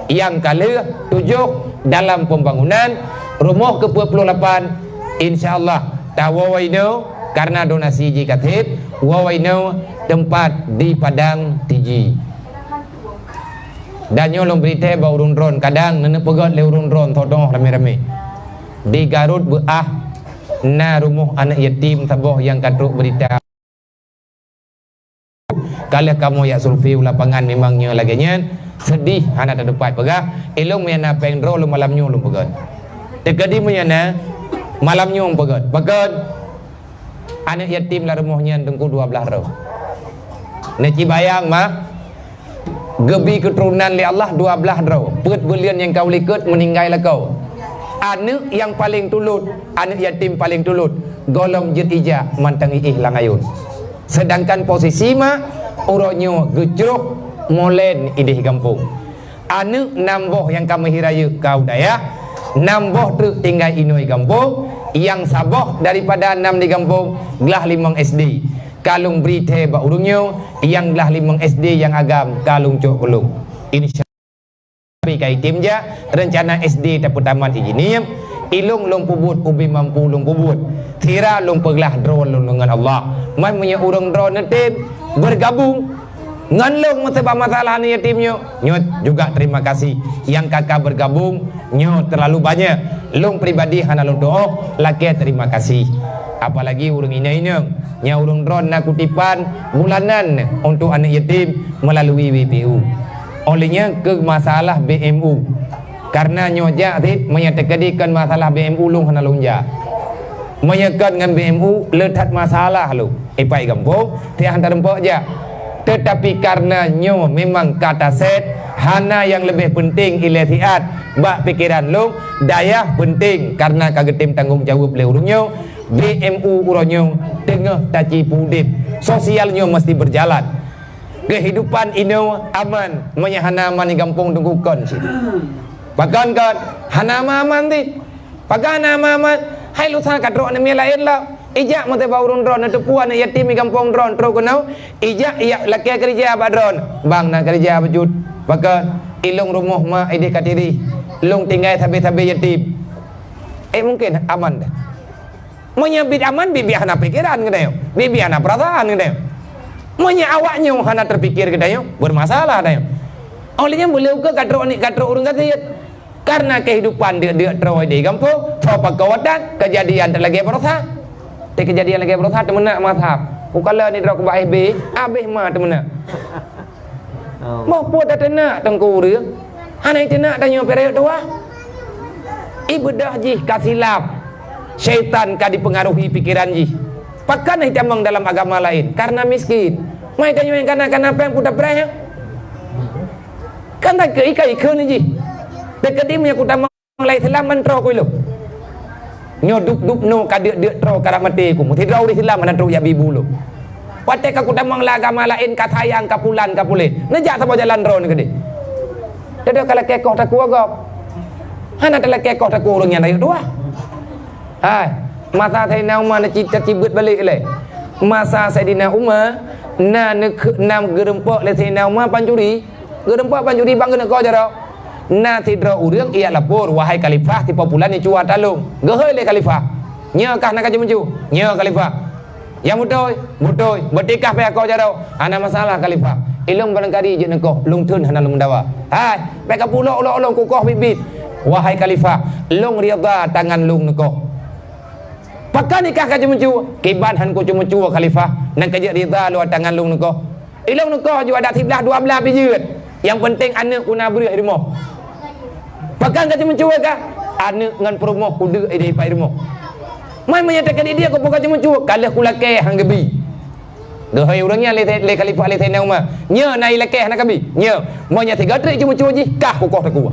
nyang ka lheueh, tujoh dalam pembangunan, rumoh ke peuet ploh lapan, insya Allah, tawoe inoe karena donasi jih ka treb, woe inoe teumpat di Padang Tiji. Dan nyoe lôn bri thèe bak ureuëng droen, kadang neuneuk peugöt lé ureuëng droen tho doh ramé-ramé. Di Garut beuáh na rumoh aneuk yatim saboh nyang ka trok beurita. Ka lheueh kamoe jak survei u lapangan memang nyoe lagée nyan, seudeh hana teutupat peugah, ilong meunyo na péng droe lôn malam nyoe lôn peugöt. Teukeudi meunyo na, malam nyoe peugöt. Pakon? Aneuk yatim lam rumoh nyan teungku dua blaih droe. Neuci bayang mah, geubi keuturonan lé Allah dua blaih droe, peuet buleuen nyang ka u likot meuninggai lakoe. Aneuk nyang paleng tulot, aneuk yatim paleng tulot, gohlom jeuet ijak mantong iéh lam ayôn. Seudangkan posisi mah uroe nyoe geucroh molén idéh gampông. Aneuk nam boh nyang ka meuhé rayeuk ka u dayah, nam boh treuk tinggai inoe gampông, nyang saboh daripada nam di gampông glah limong S D. Ka lôn bri thèe bak ureuëng nyoe, nyang glah limong S D nyang agam ka lôn cok keu lôn. Insya Allah, ka item jak, reuncana S D tapeutamat ijih niem, Ilong lôn peubuet ubé mampu lôn peubuet. Sira lôn peuglah droe lôn deungon Allah. Man meunyoe ureuëng droe neutem beugabong ngon lôn meusabab masalah aneuk yatim nyoe, nyoe juga terima kasih. Nyang ka-ka beugabong nyoe terlalu banyak. Lôn pribadi hana lôn tuoh lakée terima kasih. Apalagi ureuëng inong-inong nyang ureuëng droe na kutipan bulanan untuk aneuk yatim melalui W P U. Oleh nyan keu masalah B M U. Karena nyoe jak cit meunyoe teukeudi kon masalah B M U lôn hana lôn jak. Meunyoe kon ngon B M U le that masalah lôn. Ipai gampông tiah hana teurumpok jak. Tetapi karena nyoe memang ka taset hana nyang leubeh penting ilée siat bak pikeran lôn, dayah penting karena ka geutem tanggong jaweueb lé ureuëng nyoe. B M U uroe nyoe teungoh taci peudeb. Sosial nyoe mesti berjalan. Kehidupan inoe aman, meunyoe hana aman di gampông teungku kon cit. Pakon kon? Hana aman-aman cit. Pakon hana aman-aman? Hai lusa ka trok aneuk miet laén lah. Ijak meuteuba ureuëng droe neuteupeue aneuk yatim di gampông droe trok keunoe. Ijak ijak lakée keureuja bak droe. Bang na keureuja bacut. Pakon? Ilong rumoh mak ideh ka tirih. Lôn tinggai sabe-sabe yatim. Eh mungkin aman dah. Meunyoe bit aman, bit-bit hana pikeran geutanyoe, bit-bit hana peurasaan geutanyoe. Meunyoe awak nyoe hana teupikir geutanyoe, beurmasalah tanyoe. Óh lheueh nyan beuleue keu katrok ni katrok ureuëng gasien. Karena kehidupan deuk-deuk troe di gampông, troe pakon watang, keujadian teuk lagée baroesa. Teuk keujadian lagée baroesa teumeunak mazhab. Ukalon ni droe kubak F B, abéh ma teumeunak. Oh. Boh peue tateunak teungku ureuëng? Hana iteunak tanyoe pih rayeuk tuha. Ibadah jih ka silap. Syaitan ka dipengaruhi pikeran jih. Pakon itamong dalam agama laén? Karena miskin. Mai tanyoe nyang kana-kana péng peue tapreh, ya? Kan takeu ikai-ikheun jih. Teukeudi meunyoe kutamong lam Islam mantong ku ilong. Nyoe dup-dup noe ka deuk-deuk troe karab maté ku. Meusidroe ureuëng Islam hana trok jak bi bu lom. Watée ka kutamong lam agama laén ka sayang ka pulan ka puléh. Neujak saboh jalan droe neukeudeh. Teudok ka lakée koh takue gob. Hana talakée koh takue ureuëng nyan rayeuk tuha. Hai, masa Saidina Umar neuci-, tacibeuet balek ilée. Masa Saidina Umar na neukhe-, na geureumpok lé Saidina Umar pancuri. Geureumpok pancuri bang keuneuk koh jaroe. Na sidroe ureuëng ijak lapor, "Wahai khalifah, si pulan neucue atra lôn." Geuhôi lé khalifah, "Nyoe kah na kajeumeujue?" "Nyoe khalifah." "Nyang beutôi?" "Beutôi." "Beutikah pih akoe jaroe." "Hana masalah khalifah. Ilong barangkali jeuet neukoh, lôn theun hana lôn meudawa." "Hai, bék kapeulok-ulok lôn kukoh biet-biet." "Wahai khalifah, lôn ridha tangan lôn neukoh." "Pakon ikah kajeumeujue?" "Kiban han kucue-meucue khalifah, nang kajeuet ridha lôn tangan lôn neukoh." "Ilong neukoh ju adat siblaih dua blaih pih jeuet. Nyang penting aneuk ku na breueh i rumoh." "Pakon kajeumeujue kah?" "Aneuk ngon peurumoh kudeuk ideh ipai rumoh." "Man meunyoe teukeudi dia kupeugah kajeumeujue, ka lheueh kulakée han geubi." Geuhôi ureuëng nyan lé, lé khalifah lé Saidina Umar, "Nyoe na ilakée hana kabi?" "Nyoe." "Meunyoe sigoe treuk jeumeujue jih, kah kukoh takue."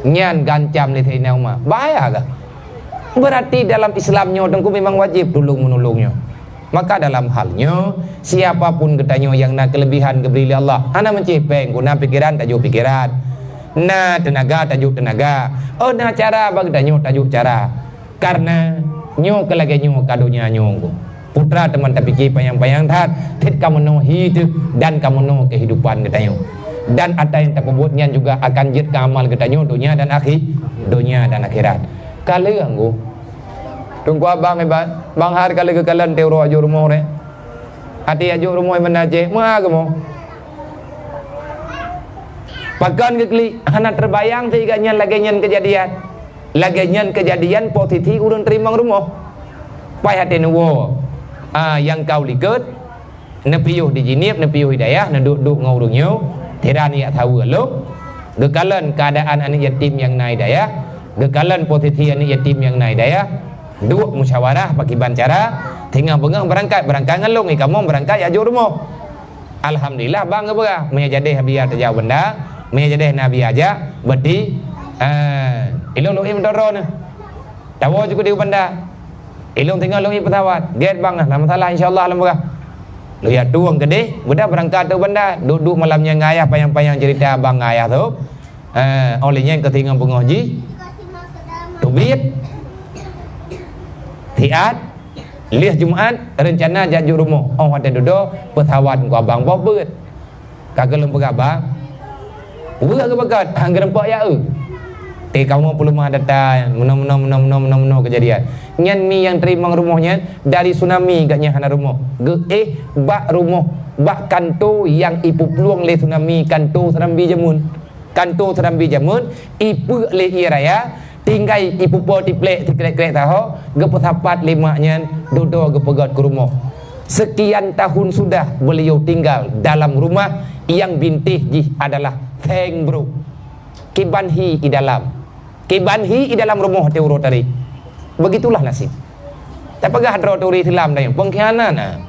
Nyan geuancam lé Saidina Umar. Bahaya kah? Berarti dalam Islam nyoe teungku memang wajéb tulông-meunolong nyoe. Maka dalam hal nyoe, siapa pun geutanyoe nyang na keuleubihan geubri lé Allah, hana meucéh péng, guna pikeran tajok pikeran, na teunaga tajok teunaga, oh na cara bak geutanyoe tajok cara. Karena nyoe keu lagée nyoe ka donya nyoe. Putra teuma tapike panyang-panyang that, cit ka meunoe hi teuh dan ka meunoe keuhidupan geutanyoe. Dan atra nyang tapeubuet nyan juga akan jeuet keu amal geutanyoe donya dan akhi-, donya dan akhirat. Ka lheueh anggô. Teungku abang iban, bang har ka lheueh geukalon teuh uroe jak rumoh ré. Até jak rumoh iban Aceh, meuha geumoe. Pakon geuklik, hana teubayang teuh gobnyan lagée nyan keujadian. Lagée nyan keujadian posisi ureuëng teurimong rumoh. Paih até neuwoe, a, nyang ka u likot, neupiôh di Jeunieb, neupiôh di dayah, neuduek-duek ngon ureuëng nyoe, tiran jak saweue lom. Geukalon keuadaan aneuk yatim nyang na di dayah, geukalon posisi aneuk yatim nyang na di dayah, duek musyawarah pakriban cara, singoh beungoh beurangkat, beurangkat ngon lôn, i kamoe beurangkat jak jok rumoh. Alhamdulillah, bang geupeugah, meunyoe jadeh biya tajak u banda, meunyoe jadeh na biya jak, berarti, eh, ilong lôn i meutoe droeneuh. Tawoe ju keudeh u banda. Ilong teungoh lôn i peusawat. Gét bang, hana masalah, insya Allah lôn peugah. Lôn jak tueng keudeh, beudah beurangkat u banda. Duek-duek malam nyan ngon ayah panyang-panyang cerita abang ngon ayah tu. Eh, óh lheueh nyan keu singoh beungoh jih. Teubiet. Siat. Lheueh Jumat, reuncana jak jok rumoh. Óh watée dudoe, peusawat ngon abang boh beuet. Ka keuh lôn peugah bang, weueh geupeugah, han geurumpok ya eu. Eh, kamoe peuleumah data, meunoe, meunoe, meunoe kejadian. Nyan mi nyang teurimong rumoh nyan dari tsunami, gobnyan hana rumoh. Geuéh bak rumoh, bak kanto nyang ipeuplueng lé tsunami, kanto Serambi Jameun. Kanto Serambi Jameun, ipeuek lé ie raya, tinggai ipupo tiplek sikrek-krek saho, geupeusapat lé mak nyan, dudoe geupeugöt keu rumoh. Sekian tahun sudah beliau tinggal dalam rumah yang bintéh jih adalah seng brôk. Kiban hi i dalam. Kiban hi i dalam rumoh teuh uroe tadi. Begitulah nasib. Tapeugah droe turi Islam dayeuh, pengkhianat na.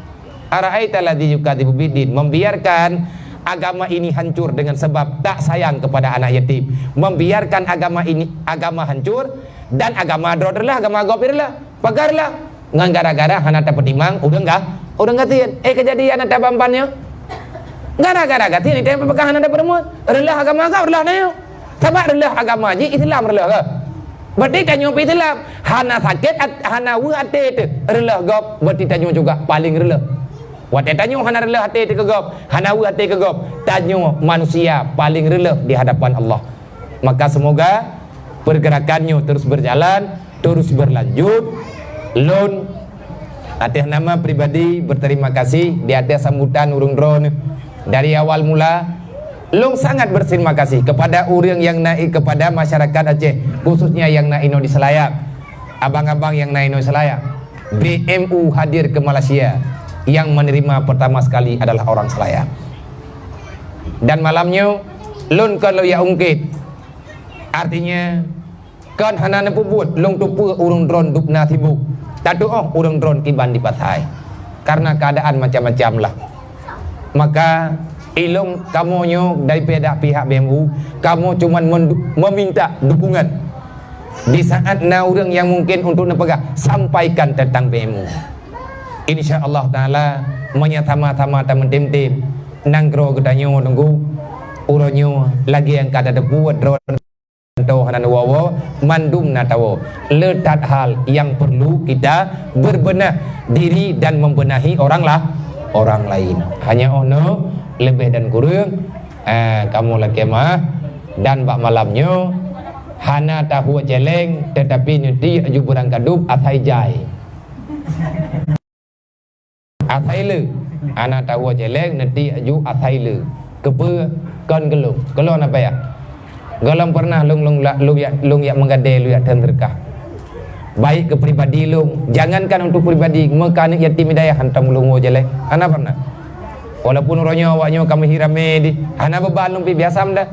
Ara'aita alladzi yukadzibu biddin, membiarkan agama ini hancur dengan sebab tak sayang kepada anak yatim. Membiarkan agama ini, agama hancur dan agama droe reulah, agama gob reulah. Pagar lah. Ngon gara-gara hana tapeutimang ureuëng ga, ureuëng gasien. Eh, keujadian ata ban-ban nyoe. Gara-gara gasien, ita peugah hana tapeurumun. Reulah agama agam, reulah na nyoe. Sabab reulah agama jih Islam reulah ke? Berarti tanyoe pih Islam. Hana sakét at-, hana weueh até teuh reulah gob, berarti tanyoe juga paling reulah. Watée tanyoe hana reulah até teuh keu gob, hana weueh até keu gob, tanyoe manusia paling reulah di hadapan Allah. Maka semoga pergerakan nyoe terus berjalan, terus berlanjut. Lôn atas nama pribadi berterima kasih di atas sambutan ureuëng droeneuh. Dari awal mula, lôn sangat berterima kasih kepada ureuëng nyang na i-, kepada masyarakat Aceh, khususnya nyang na inoe di Selayang. Abang-abang nyang na inoe Selayang, B M U hadir ke Malaysia, yang menerima pertama sekali adalah orang Selayang. Dan malam nyoe, lôn kon lôn jak ungkét. Artinya, kon hana neupeubuet lôn teupeue ureuëng droen dub na sibuk. Tatuoh ureuëng droen kiban di pasai. Karena keadaan macam-macam lah. Maka, ilong kamoe nyoe daripada pihak B M U, kamoe cuman mendu-, meminta dukungan. Di saat na ureuëng nyang mungkin untuk neupeugah, sampaikan tentang B M U. Insya Allah Taala, meunyoe sama-sama tameutem-tem, nanggroe geutanyoe nunggu, uroe nyoe lagée nyang ka tateupeue droe. Tanto hana neuwoe-woe, mandum na tawoe. Le that hal nyang perlu kita berbenah diri dan membenahi orang lah, orang lain. Hanya oh no, lebih dan kurang, eh, kamoe lakée meu'ah, dan bak malam nyoe, hana tawoe céléng, tetapi neuti aju beurangkadub asai jai. Asai le. Hana tawoe céléng, neuti aju asai le. Keupeue kon geulong? Geulong na payah. Gohlom pernah lôn, lôn la-, lôn jak, lôn jak meugadée, lôn jak teun seudeukah. Baik keu pribadi lôn, jangankan untuk pribadi, meukaneuk yatim hidayah hantom lôn woe céléng. Hana pernah. Walaupun uroe nyoe awak nyoe ka meuhi ramé di, hana beuban lôn pih biasa meudah.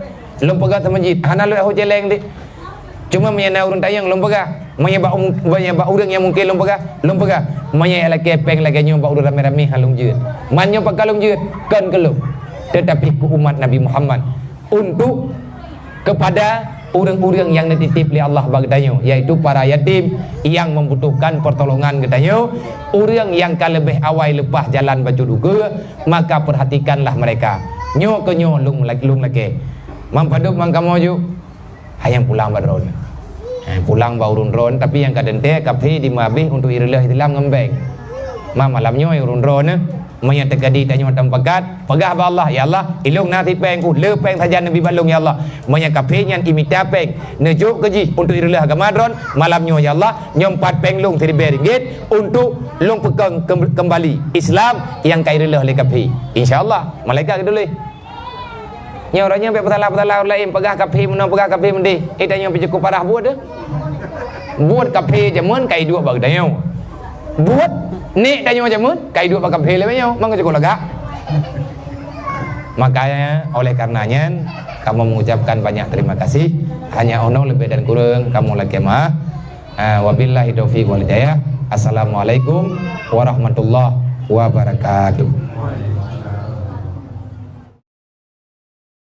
Lôn peugah teumeujieb, hana lôn ho céléng di. Cuma meunyoe na ureuëng tanyong lôn peugah, meunyoe bak um-, meunyoe bak ureuëng nyang mungken lôn peugah, lôn peugah. Meunyoe lakée péng lagée nyoe bak ureuëng ramé-ramé han lôn jeuet. Man nyoe pakon lôn jeuet, kon keu lôn. Tetapi keu umat Nabi Muhammad. Untuk kepada ureuëng-ureuëng nyang neutitip lé Allah bak geutanyoe, yaitu para yatim nyang membutuhkan pertolongan geutanyoe, ureuëng nyang ka leubeh awai leupah jalan bacut ukeue, maka perhatikanlah mereka. Nyoe keu nyoe lôn la-, lôn lakée. Mam padub mang kamoe ju. Hai nyang pulang bak droeneuh. Ha, pulang bak ureuëng droeneuh, tapi nyang ka teuntée kaphé dimeuhabéh untuk ireuloh Islam ngon bank. Ma malam nyoe ureuëng droeneuh, meunyoe teukadi tanyoe tameupakat, peugah bak Allah, "Ya Allah, ilong na sipéng ku, le péng sajan neubi bak lôn, ya Allah." Meunyoe kaphé nyan imita péng, neujok keu jih untuk ireuloh agama droeneuh, malam nyoe, "Ya Allah, nyoe pat péng lôn siribée ringgit untuk lôn peukong kem-, kembali Islam nyang ka ireuloh lé kaphé." Insya Allah, malaikat geutuléh. Nyoe uroe nyoe bék peusalah-peusalah ureuëng laén, peugah kaphé meunoe, peugah kaphé meudéh. Eh, tanyoe pih cukup parah buet, eh. Buet kaphé jameun ka iduek bak geutanyoe. Buet nek tanyoe jameun ka iduek bak kaphé lé nyoe, mang cukup lagak. Makanya, oleh karena nyan, kamoe mengucapkan banyak terima kasih. Hanya ono leubeh dan kureueng, kamoe lakée meu'ah. Ah, wabillahi taufiq wal hidayah. Assalamualaikum warahmatullahi wabarakatuh.